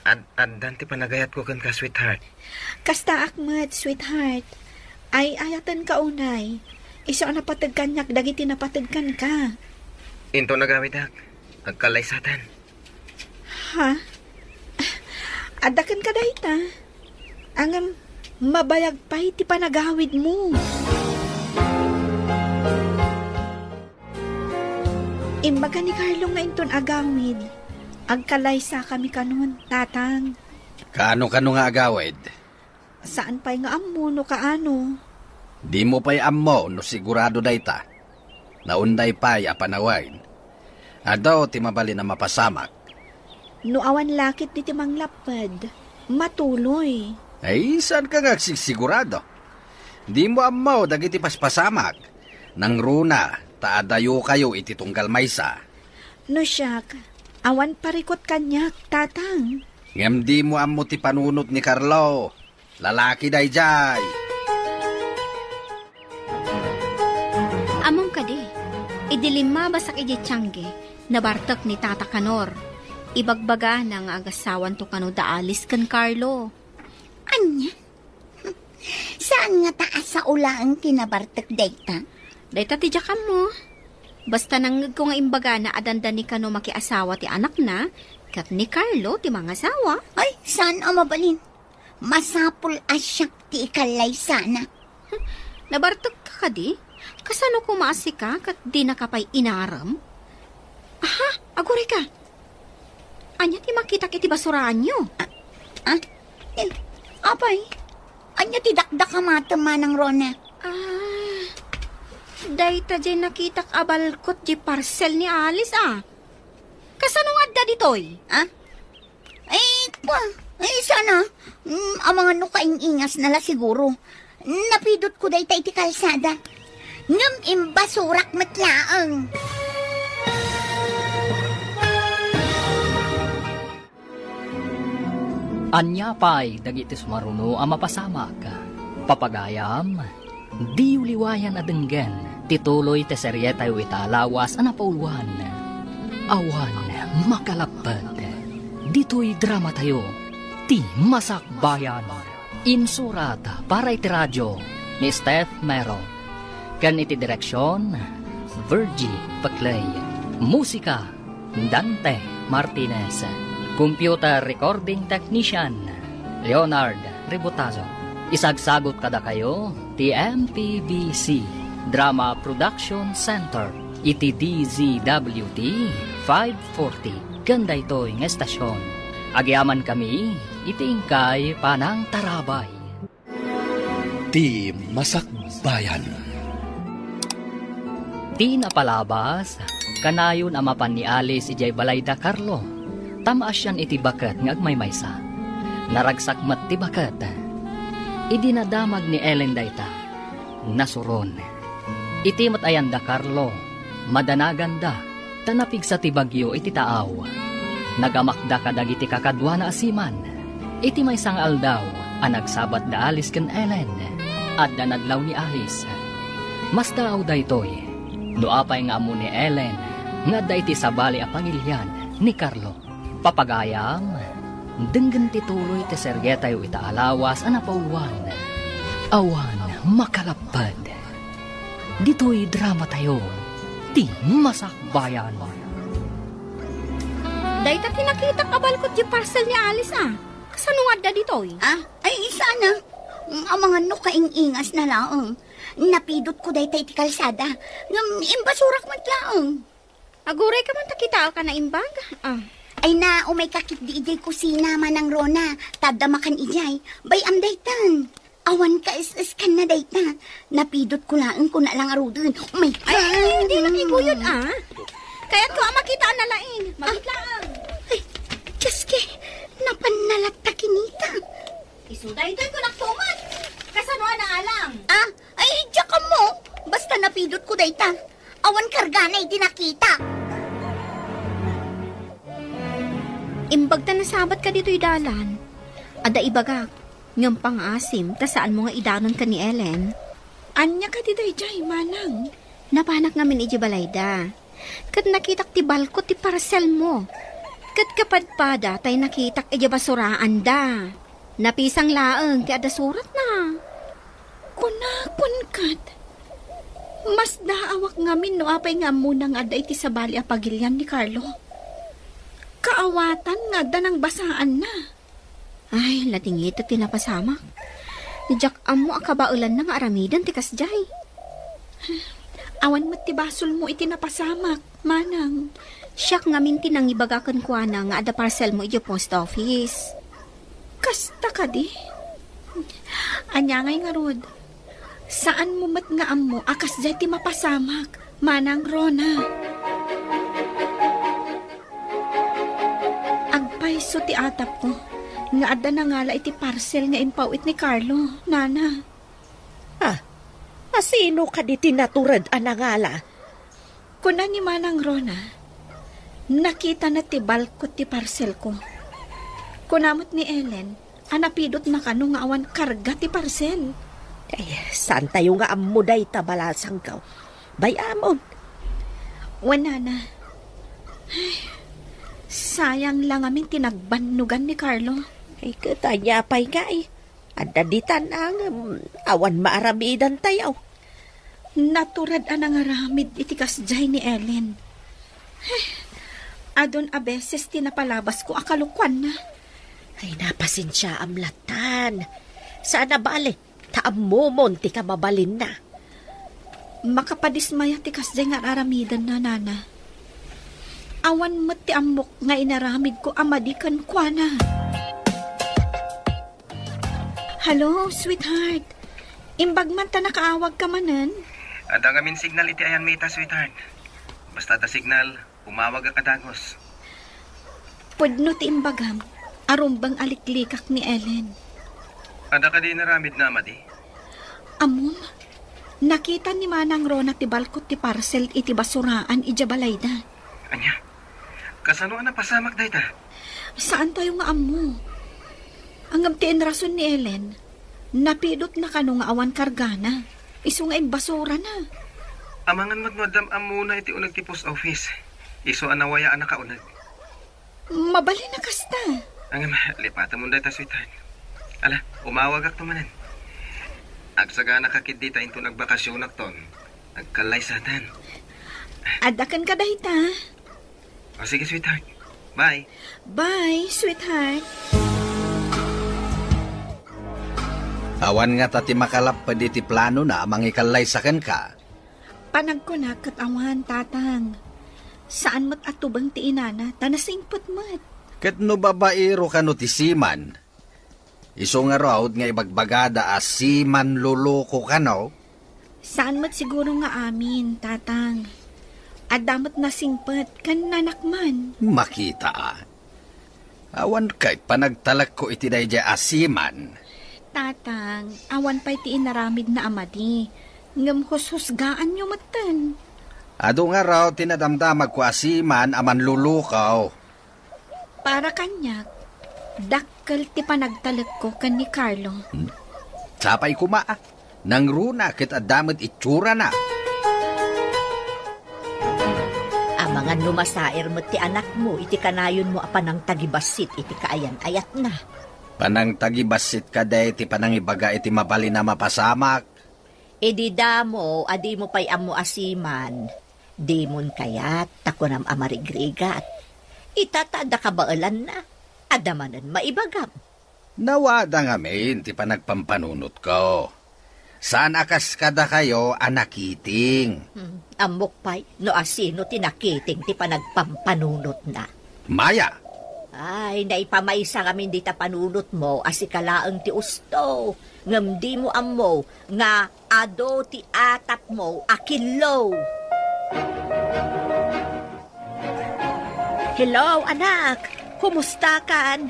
Ad-, addan ti panagayatko kenka, sweetheart. Kastaak met, sweetheart. Ay-ayatenka unay. Isu a napateg kaniak dagiti napateg kenka. Inton agawidak, agkallaysatan. Ha? Adda kenka dayta? Ngem, mabayag pay ti panagawidmo. Imbaga ni Carlo nga inton agawid, agkallaysakami kanon, Tatang. Kaano kano nga agawid? Saan pay nga ammo no kaano. Dimo pay ammo no sigurado dayta. Naunday pay a panawen. Adu ti mabalin a mapasamak. No awan lakit diti manglapped, matuloy. Ay, saanka nga agsigsigurado? Dimo ammo dagiti paspasamak. Nangruna, ta adayokayo iti tunggal maysa. No siak, awan parikut kaniak, Tatang. Ngem dimo ammo ti panunot ni Carlo. Lalaki daydiay. Ammom kadi, idi limmabasak idiay tiangge, nabartek ni Tata Kanor. Ibagbagana nga agasawanto kano da Alice ken Carlo. Ania? Saan ngata a sao laeng ti nabartek dayta? Dayta ti diak ammo. Basta nangngegko nga imbagana a dandani kano makiasawa ti anakna, ket ni Carlo ti mangasawa. Ay, saan a mabalin. Masapul a siak ti ikallaysana. Nabartek ka kadi? Kasano koma a sika ket dinaka pay inarem? Aha, agurayka. Ania ti makitak iti basuraanyo? Ah, ah? Eh, apay, ania ti dakdakamatem, Manang Rona? Ah, dayta diay nakitak a balkot diay parcel ni Alice, a. Kasano nga adda ditoy? Ah? Ay, kwa, ay, sana. Mm, amangan no kaing-ingasna la siguro. Napidotko dayta iti kalsada. Ngem imbasurak met laeng. Ania pay dagiti sumaruno a mapasamak? Papagayam, diyo liwayan a denggen ti tuloy ti serietayo ita a lawas a napauluan, Awan Makalapped. Ditoy dramatayo, ti Masakbayan. Insurat para iti radio ni Steph Mero, ken iti direksion, Virgie Peclay. Musika, Dante Martinez. Computer recording technician, Leonard Ributazo. Isagsagot kadakayo ti M P B C Drama Production Center iti D Z W T five forty ken daytoy nga estasion. Agyamankami iti inkay panangtarabay. Ti Masakbayan. Ti napalabas, kanayon a mapan ni Alice idiay balay da Carlo, ta maasian iti baket nga agmaymaysa. Naragsak met ti baket. Idi nadamag ni Ellen dayta, nasuron. Iti met ayan da Carlo, madanaganda, ta napigsa ti bagyo iti taaw. Nagamakda kadagiti kakaduana a seaman. Iti maysa nga aldaw a nagsabat da Alice ken Ellen, adda nadlaw ni Alice. Masdaaw daytoy, no apay nga ammo ni Ellen nga adda iti sabali a pagilian ni Carlo. Papagayam, denggen ti tuloy ti serietayo ita a lawas a napauluan, Awan Makalapped. Ditoy dramatayo, ti Masakbayan. Dayta ti nakitak a balkot diay parcel ni Alice, a. Kasano nga adda ditoy? Ah, ay, sana. Mm, amangan no kaing-ingasna laeng. Napidotko dayta iti kalsada. Ngem imbasurak met laeng. Agurayka man ta kitaek a naimbag. Ah. Ay na, umayka ketdi idiay kusina, Manang Rona. Ta adda makan idiay. Bay-am daytan. Awan kaes-eskanna dayta. Napidotko laeng kuna la ngaruden. Umayka. Ay, ay, ay, di nakiguyod, ah. Kayatko a makita a nalaing. Magit laeng. Ay, Diyos ki, napanna latta kinita. Isu daytoy kunak tuman. Kasano a naalang? Ah, ay, diak ammo. Basta napidotko dayta. Awan kargana iti nakita. Imbag ta nasabatka ditoy dalan. Adda ibagak, ngem pangaasim ta saanmo nga idanon ken ni Ellen. Ania kadi daydiay, manang? Napanak ngamin idiay balayda. Ket nakitak ti balkot ti parselmo. Ket kapadpada tay nakitak idiay basuraanda. Napisang laeng ti adda suratna. Kunakon ket, masdaawak ngamin no apay nga ammona nga adda iti sabali a pagilian ni Carlo. Kaawatan nga adda nangbasaanna. Ay, ladingit ti napasamak. Diak ammo a kabaelanna nga aramiden ti kasdiay. Awan met ti basolmo iti napasamak, manang. Siak ngamin ti nangibaga kenkuana nga adda parselmo idiay post office. Kasta kadi? Ania ngay ngarud? Saanmo met nga ammo a kasdiay ti mapasamak, Manang Rona. Isu ti atapko nga adda nangala iti parcel nga impaw-it ni Carlo, nana. Ah, asino kadi ti natured a nangala? Kuna ni Manang Rona, nakitana ti balkot ti parcelko. Kuna met ni Ellen, a napidotna kano nga awan karga ti parcel. Ay, saan tayo nga ammo dayta, balasangko? Bay-amon. Wen, nana. Ay, sayang la ngamin ti nagbannogan ni Carlo. Ay, ket ania pay nga, eh? Adda ditan, ngem awan maaramidan tayo. Natured a nangaramid iti kasdiay ni Ellen. Adun a beses ti napalabasko a kalokuanna. Ay, napasensiaam latan. Saan a bale, ta ammomon ti kamabalinna. Makapadismaya ti kasdiay nga ar-aramidanna, nana. Awan met ti ammok nga inaramidko a madi kenkuana. Hello, sweetheart. Imbag man ta nakaawagka manen? Adda ngamin signal iti ayanmi ita, sweetheart. Basta adda signal, umawagak a dagus. Pudno ti imbagam, a rumbeng a liklikak ni Ellen. Adda kadi inaramidna a madi? Ammom, nakita ni Manang Rona ti balkot ti parcel iti basuraan idiay balayda. Ania? Kasano a napasamak dayta? Saan tayo nga ammo. Ngem ti inrason ni Ellen, napidotna kano nga awan kargana, isu nga imbasurana. Amangan met no addam ammona iti uneg ti post office. Isu a nawaya a nakauneg. Mabalin a kasta. Ngem, lipatemon dayta, sweetheart. Ala, umawagakto manen. Agsaganaka ketdi ta inton agbakasionakton, agkallaysatan. Adda kenka dayta. O, sige, sweetheart. Bye. Bye, sweetheart. Awan ngata ti makalapped iti planona a mangikallaysa kenka. Panagkunak ket awan, tatang. Saan met a tubeng ti inana, ta nasingpet met. Ket no babaero kano ti seaman, isu ngarud nga ibagbagada a seaman loloko kano? Saan met siguro nga amin, tatang. Adda met nasingpet ken nanakman. Makita a. Awan ket panagtalekko iti daydiay a seaman. Tatang, awan pay ti inaramidna a madi, ngem hushusgaanyo metten. Adu ngarud ti nadamdamagko a seaman a manlulukaw. Para kaniak, dakkel ti panagtalekko ken ni Carlo. Hmm? Sapay koma, a. Nangruna ket adda met itsurana. Amangan no masair met ti anakmo iti kanayonmo a panangtagibassit iti kaayan-ayatna. Panangtagibassit kadi ti panangibaga iti mabalin a mapasamak? Idi damo a dimo pay ammo a seaman, dimon kayat ta kunam a marigrigat. Ita ta adda kabaelanna, adda manen maibagam. Nawada ngamin ti panagpampanunotko. Saan a kas kadakayo a nakiting. Hmm, ammok pay no asino ti nakiting ti panagpampanunotna. Maya! Ay, naipamaysa ngamin dita panunotmo a sika laeng ti usto. Ngem dimo ammo nga adu ti atapmo a killo. Hello, anak! Kumustakan?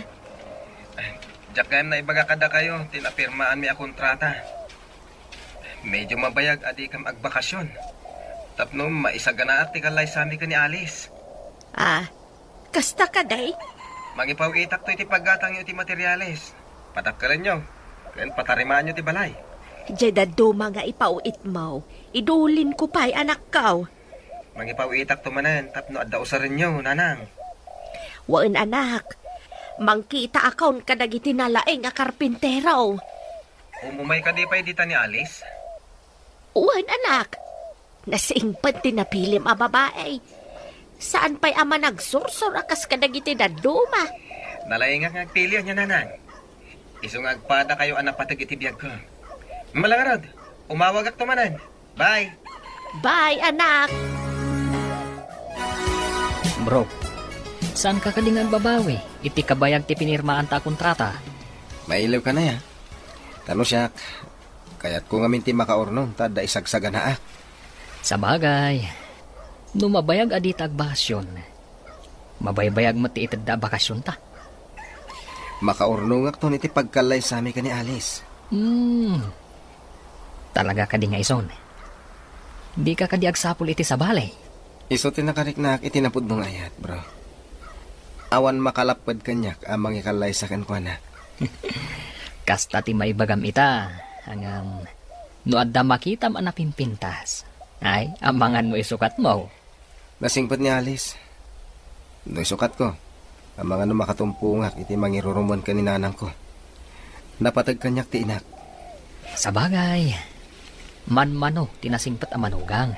Diak gayam naibaga kadakayo ti napirmaanmi a kontrata. Medyo mabayag a dikam agbakasyon. Tapno maisaganaak ti kallaysami ken ni Alice. Ah, kasta kadi? Mangipaw-itakto iti paggatangyo iti materiales. Padakkelenyo, ken patarimaanyo ti balay. Diay dadduma nga ipaw-itmo, idulinko pay, anakko. Mangipaw-itakto manen tapno adda usarenyo, nanang. Wen, anak. Mangkitaakon kadagiti nalaing a karpintero. Umumay kadi pay dita ni Alice? Wen, anak. Nasingpet ti napilim a babai. Saan pay a managsursor a kas kadagiti dadduma. Nalaingak nga agpili, ania, nanang. Isu nga agpadakayo a napateg iti biagko. Malangarod, umawagakto manen. Bye. Bye, anak. Bro, saan ka kadi nga agbabawi iti kabayag ti pinirmaanta a kontrata? Mailiwka na, ya. Ta no siak, kayatko ngamin ti makaurnong ta adda isagsaganaak. Sabagay, no mabayag a dita agbakasyon, mabaybayag met ti itedda a bakasyonta. Makaurnongakton iti pagkallaysami ken ni Alice. Hmm. Talaga kadi nga ison? Dika kadi agsapul iti sabali? Isu ti nakariknaak iti napudno nga ayat, bro. Awan makalapped kaniak a mangikallaysa kenkuana. Kasta ti maibagam ita, ngem no adda makitam a napimpintas, ay, amangan no isukatmo. Nasingpet ni Alice. No isukatko, amangan no makatumpongak iti mangirurumon ken ni nanangko. Napateg kaniak ti inak. Sabagay, manmano ti nasingpet a manugang.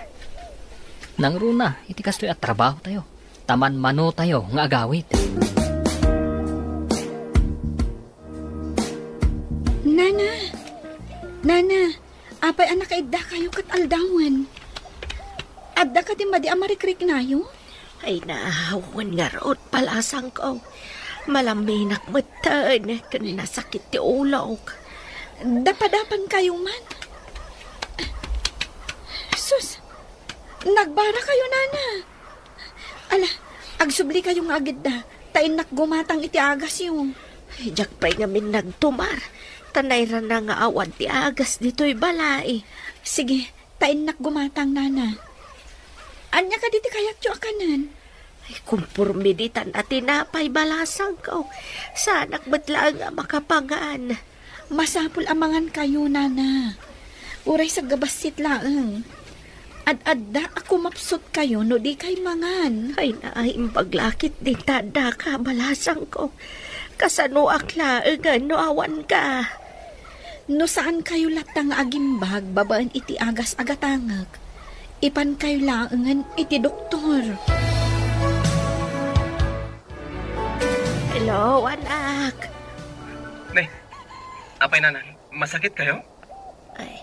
Nangruna iti kastoy a trabahotayo, ta manmanotayo nga agawid. Nana! Nana! Apay a nakaiddakayo ket aldawen? Adda kadi madi a marikriknayo? Ay, naawan ngarud, balasangko. Malaminak metten ken nasakit ti ulok. Dapadapankayo man? Sus, nagbara kayo, Nana. Ala, agsubli kayo nga agidda, ta innak gumatang iti agasyo. Ay, diak pay ngamin nagtumar, ta nairana nga awan ti agas ditoy balay. Sige, ta innak gumatang, Nana. Ania kadi ti kayatyo a kanen? Ay, kumporme ditan a tinapay, balasangko. Saanak met laeng a makapangan. Masapul a mangankayo, Nana. Uray sagbassit laeng. Ad-adda a kumapsutkayo no dikay mangan. Ay, naimbag la ketdi ta addaka, balasangko. Kasanoak laengen no awanka? No saankayo latta nga agimbag babaen iti agas a gatangek, ipankayo laengen iti doktor. Hello, anak. Ne, apay, Nanang, masakit kayo? Ay,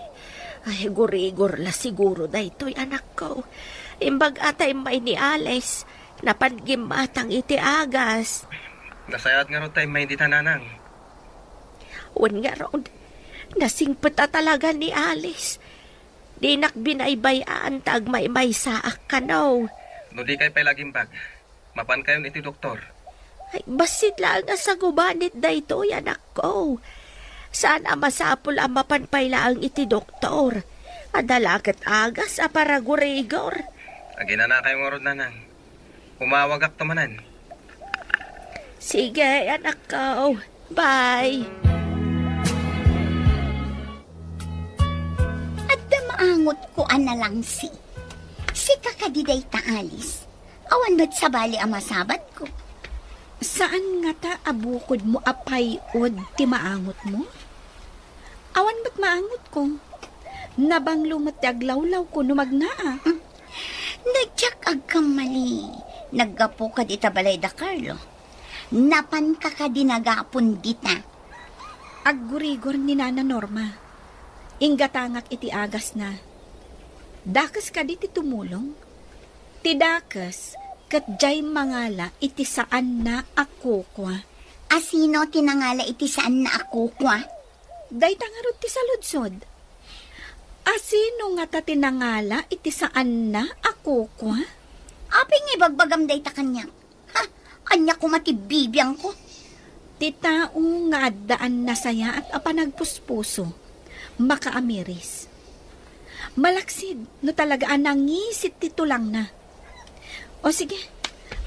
ay, gurigor la siguro daytoy, anakko. Imbag a ta immay ni Alice, napan gimmatang iti agas. Nasayaat ngarud ta immay dita, Nanang. Wen ngarud, nasingpet a talaga ni Alice. Dinak binaybay-an ta agmaymaysaak kano. No dikay pay la agimbag, mapankayon iti doktor. Ay, bassit laeng a sagubanit daytoy, anakko. Saan a masapul a mapan pay laeng iti doktor. Adda la ket agas a paragurigor. Aginanakayo ngarud, Nanang. Umawagakto manen. Sige, anakko. Bye. Adda maangotko a nalangsi. Sika kadi dayta, Alice? Awan met sabali a masabatko. Saan ngata a bukodmo a pay-od ti maangotmo? Awan met maangotko. Nabanglo met ti aglawlawko no magnaak. Hmm. No diak agkammali, naggapuka dita balay da Carlo. Napanka kadi nagapon dita? Aggurigor ni Nana Norma. Inggatangak iti agasna. Dakes kadi ti tumulong? Ti dakes ket diay mangala iti saanna a kukua. A sino ti nangala iti saanna a kukua? Dayta ngarud ti saludsod. A sino ngata ti nangala iti saanna a kukua? Apay nga ibagbagam dayta kaniak? Ha? Ania koma ti bibiangko? Ti tao nga addaan nasayaat a panagpuspuso, makaamiris. Malaksid no talaga a nangisit ti tulangna. O sige,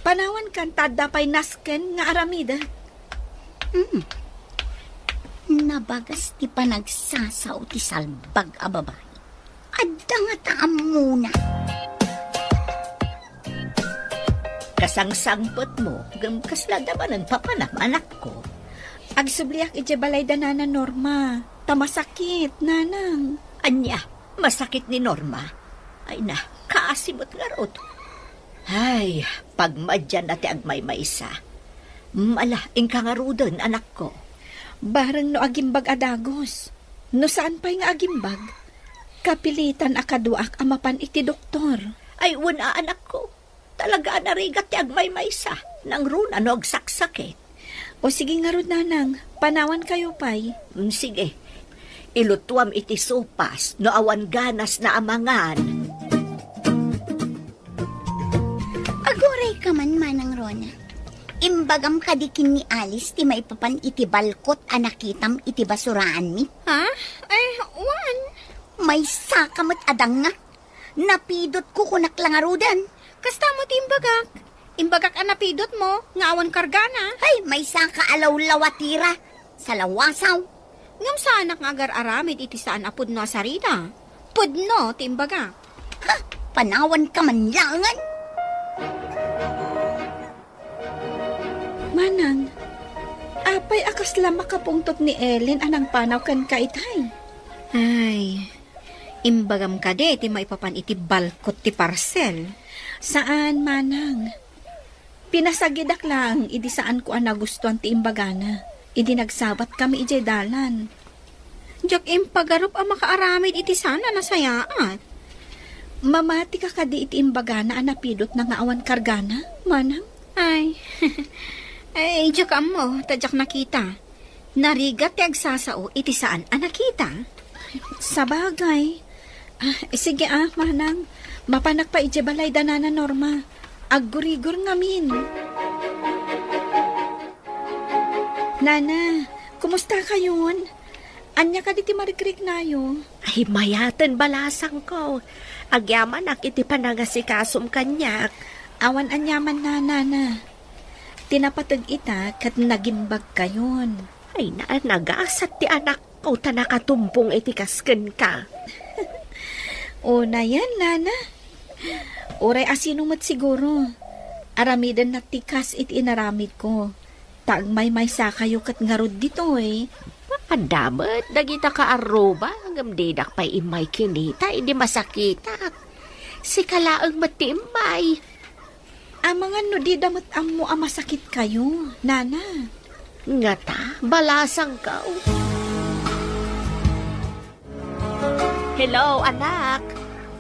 panawankan ta adda pay nasken nga aramidek. Hmm. Nabagas ti panagsasao ti salbag a babai. Adda ngata ammona. Kasangsangpetmo, ngem kasla adda manen papanam, anakko. Agsubliak idiay balay da Nana Norma, ta masakit, Nanang. Ania, masakit ni Norma? Ay na, kaasi met ngarud. Ay, pagmadianna ti agmaymaysa. Mala, inka ngaruden, anakko. Bareng no agimbag a dagus. No saan pay nga agimbag, kapilitan a kaduaak a mapan iti doktor. Ay, wen a, anakko. Talaga a narigat ti agmaymaysa. Nangruna no agsaksakit. O sige ngarud, Nanang, panawankayo pay. Mm, sige. Ilutuam iti sopas no awan ganasna a mangan. Aguray ka man, Manang Rona. Imbagam kadi ken ni Alice ti maipapan iti balkot a nakitam iti basuraanmi? Ha? Ay, wen. Maysaka met a dangnga. Napidotko, kunak la ngaruden. Kasta met ti imbagak. Imbagak a napidotmo nga awan kargana. Ay, maysaka a lawlawatira. Salawasaw. Ngem saanak nga agar-aramid iti saan a pudno a sarita. Pudno ti imbagak. Ha? Panawanka man laengen. Manang, apay a kasla makapungtot ni Ellen a nangpanaw kenka itay? Ay, imbagam kadi ti maipapan iti balkot ti parsel? Saan, Manang. Pinasagidak laeng idi saanko a nagustuan ti imbagana idi nagsabatkami idiay dalan. Diak impagarup a makaaramid iti saan a nasayaat. Mamatika kadi iti imbagana a napidotna nga awan kargana, Manang? Ay, ay, diak ammo, ta diak nakita. Narigat ti agsasao iti saan a nakita. Sabagay. Ah, sige ah, Manang. Mapanak pay idiay balay da Nana Norma. Aggurigor ngamin. Nana, kumusta kayon? Ania kadi ti marikriknayo? Ay, mayaten, balasangko. Agyamanak iti panangasikasom kaniak. Awan aniaman, Nana. Ti napateg ita ket nagimbagkayon. Ay, na-, nagasat ti anakko ta nakatumpong iti kas kenka. Unayen, Nana. Uray asino met siguro. Aramidenna ti kas iti inaramidko. Ta agmaymaysakayo ket ngarud ditoy. Adda met dagita kaarruba, ngem didak pay immay kinita idi masakitak. Sika laeng met ti immay. Amangan no dida met ammo a masakitkayo, Nana. Ngata, balasangko. Hello, anak.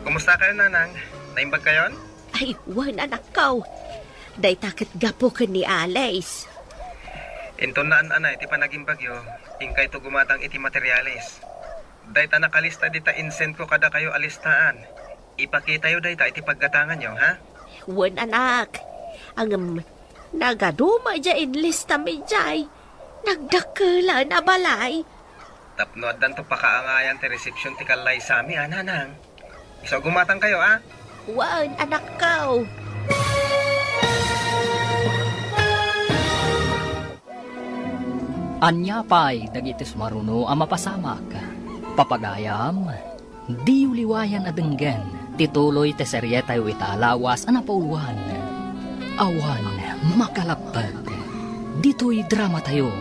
Kumusta kayo, Nanang? Naimbag kayon? Ay, wen, anakko. Dayta ket gapu ken ni Alice. Inton naan-anay ti panagimbagyo, inkayto gumatang iti materialis. Dayta nakalista dita insendko kadakayo a listaan. Ipakitayo dayta iti paggatanganyo, ha? Wen, anak. Ngem, nagaduma idiay inlistam idiay. Nagdakkelen a balay. Tapno addanto pakaangayan ti resepsiyon ti kallaysami, a, Nanang. Isu a gumatangkayo, a? Wen, anakko. Ania pay dagiti sumaruno a mapasamak? Papagayam, diyo liwayan a denggen ti tuloy ti serietayo ita a lawas a napauluan. Awan makalappek. Ditoy dramatayo,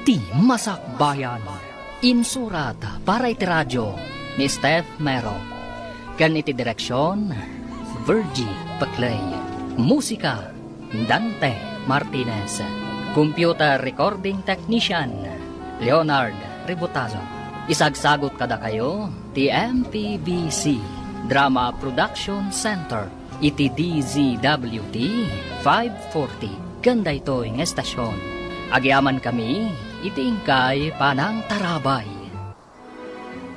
Ti Masakbayan. Insurat para iti radio ni Steph Mero, ken iti direksion, Virgie Peclay. Musika, Dante Martinez. Computer recording technician, Leonard Ributazo. Isagsagot kadakayo ti M P B C Drama Production Center iti D Z W T five forty ken daytoy nga estasion. Agyamankami iti inkay panangtarabay.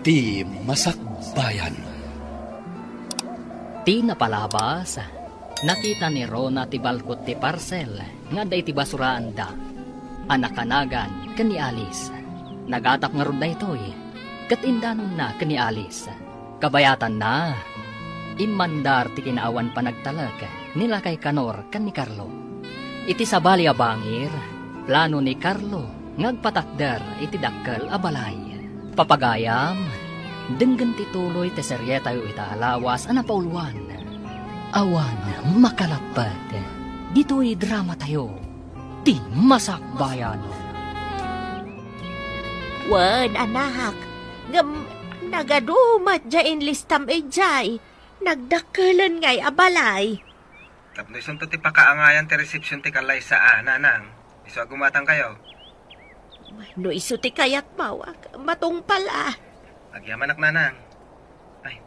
Ti Masakbayan. Ti napalabas, nakita ni Rona ti balkot ti parsel nga adda iti basuraanda a nakanagan ken ni Alice. Nagatap ngarud daytoy ket indanonna ken ni Alice. Kabayatanna, immandar ti kinaawan panagtalek ni Lakay Kanor ken ni Carlo. Iti sabali a bangir, plano ni Carlo nga agpatakder iti dakkel a balay. Papagayam, denggen ti tuloy ti serietayo ita a lawas a napauluan. Awan makalappek ditoy dramatayo, Ti Masakbayan. Wen, anak, ngem nagadumat diay inlistam idiay. Nagdakkelen ngay a balay. Tapno isunto ti pakaangayan ti resepsiyon ti kallaysa a, Nanang. Isu a gumatangkayo. No isu ti kayatmo, matungpal a. Agyamanak, Nanang. Ay,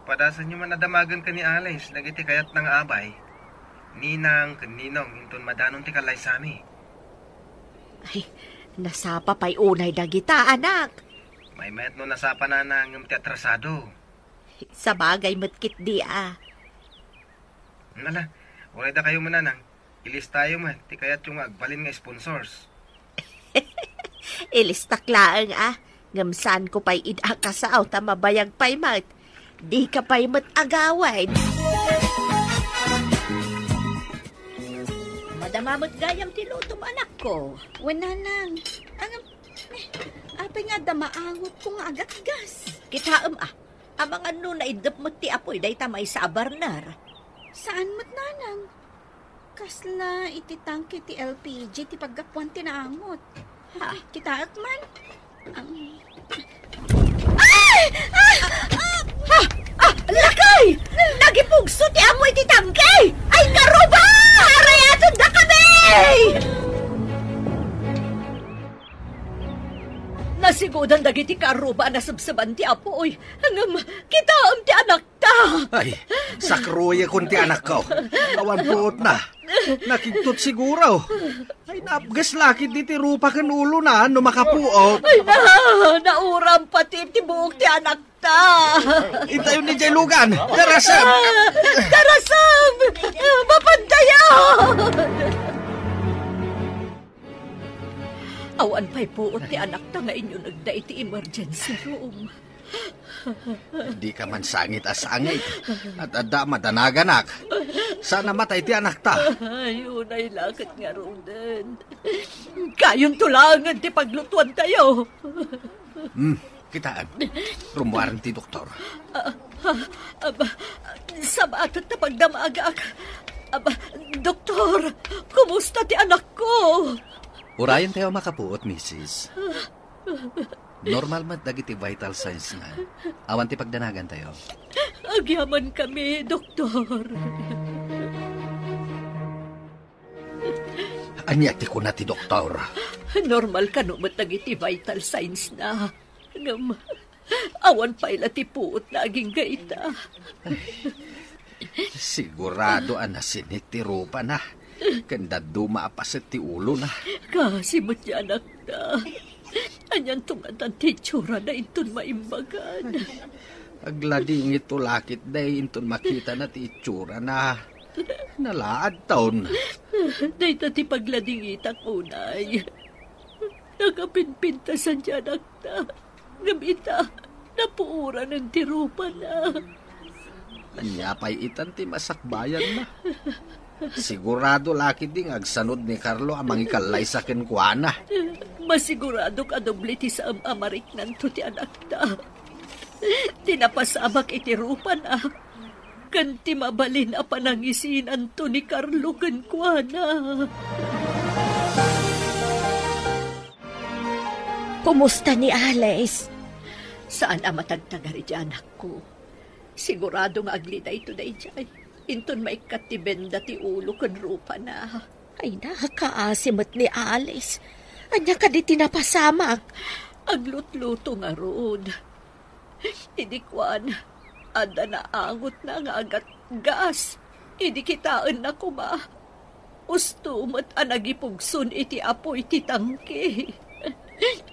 padasenyo man a damagen ken ni Alice dagiti kayatna nga abay, ninang ken ninong, inton madanon ti kallaysami. Ay, nasapa pay unay dagita, anak. Maymayat no nasapa, Nanang, ngem ti atrasado. Sabagay met ketdi a. Ala, uray dakayo met, Nanang. Ilistayo met ti kayatyo nga agbalin nga sponsors. Ilistak laeng, a. Ngem saanko pay ida a kasao ta mabayag pay met. Dika pay met agawid. Madama met gayam ti lutom, anakko. Wen, nanang. Ang, eh, apay nga adda maangotko nga agatgas? Kitaem, a. Amangan no naiddep met ti apuy dayta maysa a burner. Saan met, nanang? Kasla iti tangke ti L P G ti paggapuan ti naangot. Ha? Kitaek man. Ang... Ay! Ah! Ah! Ah! Lakay! Nagipugso ti amoy ti tangke! Ay, karuba! Arayaton da kami! Nasigudan dagiti karuba a nasebseban ti apuy. Ngem, kitaem ti anakta. Ay, sakruyekon ti anakko. Awan puotna. Nakigtot siguro. Ay, napges la ketdi ti rupa ken ulona no makapuot. Ay, na, nauram pati ti buok ti anakta. Intayon idiay lugan. Darasem! Ah, darasem! Mapantayan! Awan pay puot ti anakta nga inyunegda iti emergency room. Dika man sangit a sangit. At adda madanaganak. Saan a matay ti anakta. Ay, unay la ket ngaruden. Kayonto laengen ti paglutuantayo. Hmm, kitaem. Rummuaren ti doktor. Ah, ah, aba, sabaat ta pagdamagak. Aba, doktor, kumusta ti anakko? Urayen tayo makapuot, misis. Normal met dagiti vital signs na. Awan ti pagdanagan tayo. Agyamankami, doktor. Ania ti kuna ti doktor? Normal kano met dagiti vital signs na. Ngem, awan pay la ti puot na agingga ita. Sigurado a nasinit ti rupana, ken dadduma a paset ti ulona. Kaasi met ti anakta. Anianto ngatan ti itsurana inton maimbagan? Agladingitto la ketdi inton makitana ti itsurana. Nalaadton. Dayta ti pagladingitak unay. Nakapimpintasan ti anakta. Ngem ita, napuoranen ti rupana. Ania pay itan ti masakbayanna? Sigurado la ketdi nga agsanod ni Carlo a mangikallaysa kenkuana. Masiguradok a doble ti saan a mariknanto ti anakta. Ti napasamak iti rupana, ken ti mabalin a panangisinanto ni Carlo kenkuana. Kumusta ni Alice? Saan a matagtagari ti anakko. Sigurado nga aglidayto daydiay. Inton maikkat ti benda ti ulo ken rupana. Ay, nakaasi met ni Alice. Ania kadi ti napasamak? Aglutluto ngarud. Idi kuan, adda naangotna nga agatgas. Idi kitaenna koma, usto met a nagipugson iti apuy ti tangke.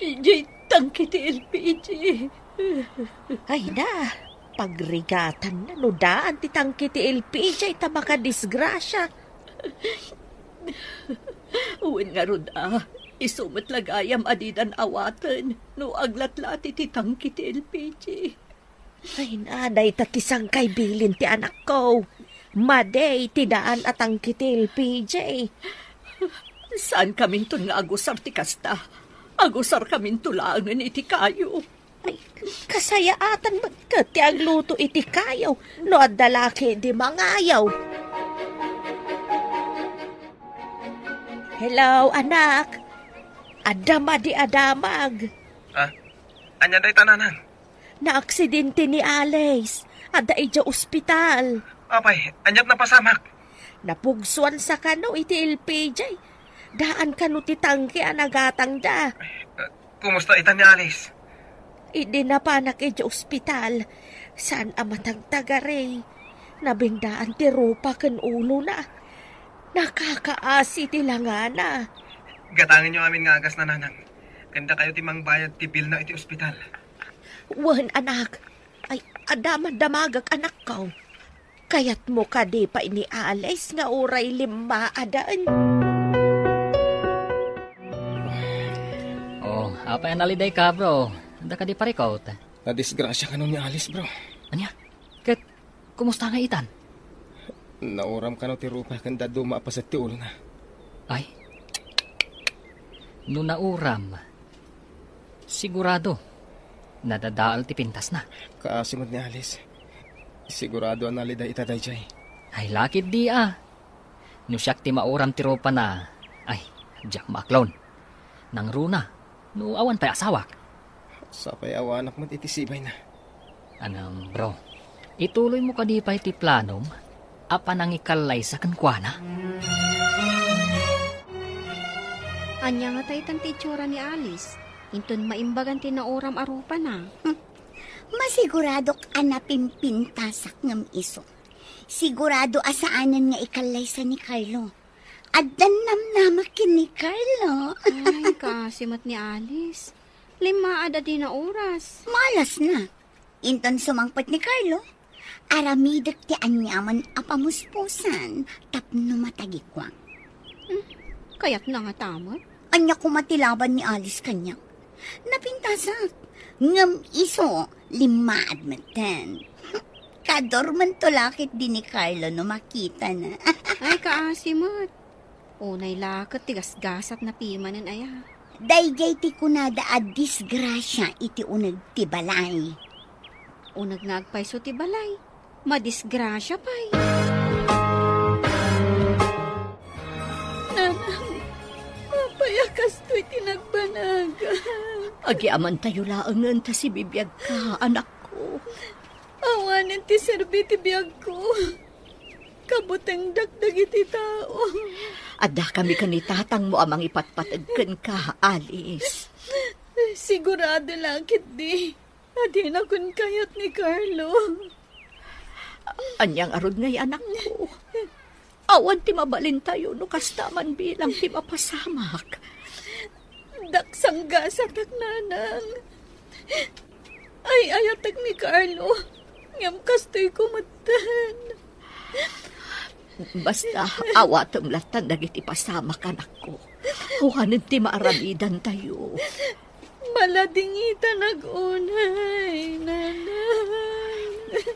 Idiay tangke ti L P G. Ay na, pagrigatanna no daan ti tangke ti L P G ta makadisgrasia. Wen ngarud a, isu met la gayam a didan awaten no aglatlati ti tangke ti L P G. Ay na, dayta ti sangkay bilin ti anakko. Madi ti daan a tangke ti L P G. Saankaminton nga agusar ti kasta. Agusarkaminto laengen iti kayo. Ay, kasayaatan met ket ti agluto iti kayo no adda la ketdi mangayo. Hello, anak. Adda madi a damag. Ah, ania dayta, nanang? Naaksidente ni Alice. Adda idiay ospital. Apay, aniat napasamak? Napugsuan sa kano iti L P G. Daan kano ti tangke a nagatangda. Eh, kumusta ita ni Alice? Idi napanak idiay ospital, saan a matagtagari. Nabendaan ti rupa ken ulona. Nakakaasi ti langana. Gatangenyo amin nga agasna, nanang. Ken dakayo ti mangbayad ti bilna iti ospital. Wen, anak. Ay, adda man damagak, anakko. Kayatmo kadi pay ni Alice nga uray limmaaden? Oh, apay a nalidayka, bro? Adda kadi parikut? Nadisgrasya kano ni Alice, bro. Ania? Ket kumusta nga itan? Nauram kano ti rupa ken dadduma a paset ti ulona. Ay. No nauram, sigurado, nadadael ti pintasna. Kaasi met ni Alice. Sigurado a nalida ita daydiay. Ay, lakit di a. No siak ti mauram ti rupana, ay, diak maaklon. Nangruna, no awan pay asawak. Sapay awanak met iti sibayna. Ngem, bro, ituloymo kadi pay ti planom a panangikallaysa kenkuana? Ania ngata itan ti itsura ni Alice? Inton maimbagan ti nauram a rupana. Masiguradok a napimpintasak ngem isu. Sigurado a saanen nga ikallaysa ni Carlo. Addan namnamak ken ni Carlo. Ay, kaasi met ni Alice. Limmaad a dina oras. Malasna. Inton sumangpet ni Carlo, aramidek ti aniaman a pamuspusan tapno matagikuak. Hmm, kayatna ngata met? Ania koma ti laban ni Alice kaniak? Napintasak. Ngem isu, limmaad metten. Kadormento la ketdi ni Carlo no makitana. Ay, kaasi met. Unay la ket ti gasgasatna pimanen aya. Daydiay ti kunada a disgrasia iti uneg ti balay. Uneg nga agpayso ti balay, madisgrasia pay. Nanang, apay a kastoy ti nagbanagak? Agyamaentayo laengen ta sibibiagka, anakko. Awanen ti serbi ti biagko. Kabutengdak dagiti tao. Addakami ken ni tatangmo a mangipatpateg kenka, Alice. Sigurado la ketdi a dinakon kayat ni Carlo. Ania ngarud ngay, anakko? Awan ti mabalintayo no kasta man bilang ti mapasamak. Daksanggasatak, nanang. Ay-ayatek ni Carlo, ngem kastoyko metten. Basta, awatem lattan dagiti pasamak, anakko. Awanen ti maaramidantayo. Maladingitan unay, nanang.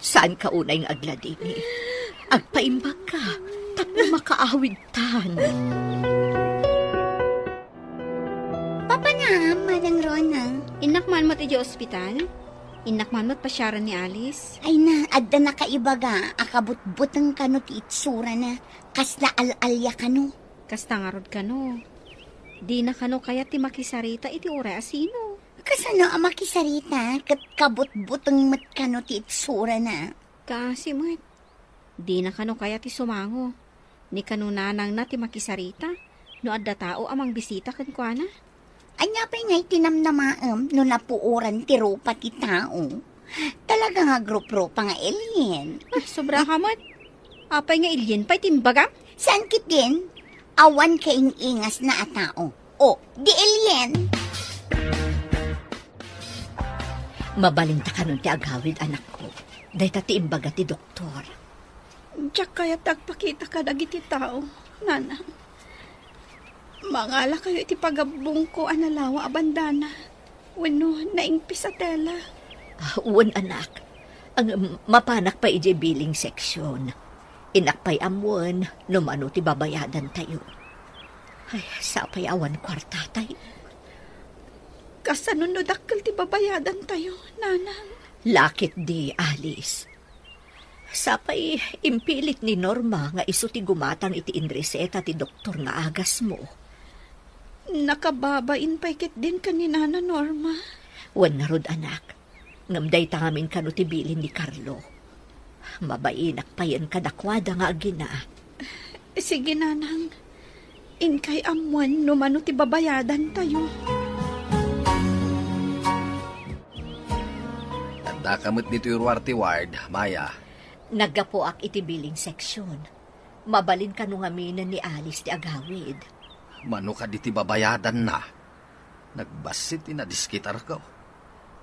Saanka unay nga agladingit. Agpaimbagka, tapno makaawidtan. Papanam, Manang Rona. Innak man met idiay ospital? Innak man met pasiaren ni Alice? Ay na, adda nakaibaga a kabutbuteng kano ti itsurana. Kasla al-alia kano. Kasta ngarud kano. Dina kano kayat ti makisarita iti uray a sino. Kasano a makisarita ket kabutbuteng met kano ti itsurana? Kaasi met. Dina kano kayat ti sumango. Ni kano nanangna ti makisarita no adda tao a mangbisita kenkuana. Ania pay ngay ti namnamaem no napuoran ti rupa ti tao? Talaga nga agruprupa nga alien. Ah, sobra ka met. Apay nga alien pay ti imbagam? Saan ketdin? Awan kaing-ingasna a tao. O, di alien. Mabalinta kanon ti agawid, anakko. Dayta ti imbaga ti doktor. Diak kayat agpakita kadagiti tao, nanang. Mangalakayo iti pagabbongko a nalawa a bandana wenno naingpis a tela. Ah, wen, anak. Ang mapanak pay idiay billing section. Innak pay ammoen no mano ti babayadantayo. Ay, sapay awan kuartatayo. Kasano no dakkel ti babayadantayo, nanang? Lakit di, Alice. Sapay impilit ni Norma nga isu ti gumatang iti inreseta ti doktor nga agasmo. Nakababain pay ketdin ken ni Nana Norma. Wen ngarud, anak. Ngem dayta ngamin kano ti bilin ni Carlo. Mabainak payen kadakuada nga agina. Sige, nanang. Inkay ammoen no mano ti babayadantayo. Addaka met ditoy ruar ti ward, Maya. Naggapuak iti billing section. Mabalin kano ngaminen ni Alice ti agawid. Mano kadi ti babayadanna? Nagbassit ti nadiskitarko.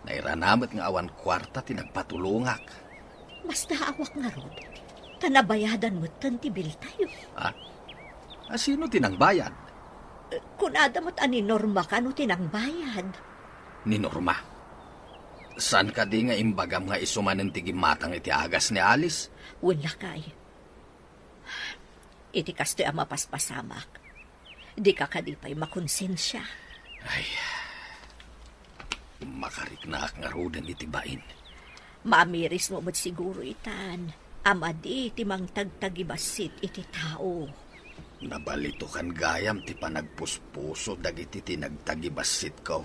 Nairana met nga awan kuarta ti nagpatulongak. Basta awak ngarud, Nabayadan metten ti biltayo. Ah? A, sino ti nangbayad? Kunada met a ni Norma kano ti nangbayad. Ni Norma? Saan kadi nga imbagam nga isu manen ti gimmatang iti agas ni Alice? Wen, lakay. Iti kastoy a mapaspasamak, dika kadi pay makonsensia. Ay, makariknaak ngaruden iti bain. Maamirismo met siguro itan a madi ti mangtagtagibassit iti tao. Nabalitokan gayam ti panagpuspuso dagiti tinagtagibassitko.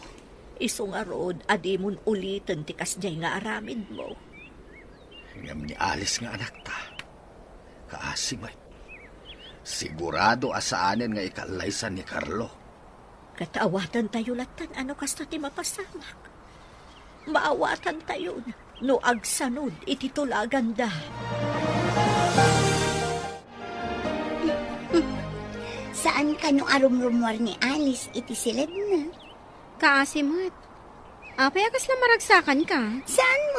Isu ngarud a dimon uliten ti kasdiay nga aramidmo. Ngem ni Alice nga anakta, kaasi met. Sigurado a saanen nga ikallaysan ni Carlo. Ket awatantayo latta no kasta ti mapasamak. Maawatantayon no agsanod iti tulaganda. Saan kano a rumrumuar ni Alice iti siledna? Kaasi met. Apay a kasla maragsakanka? Saan mo?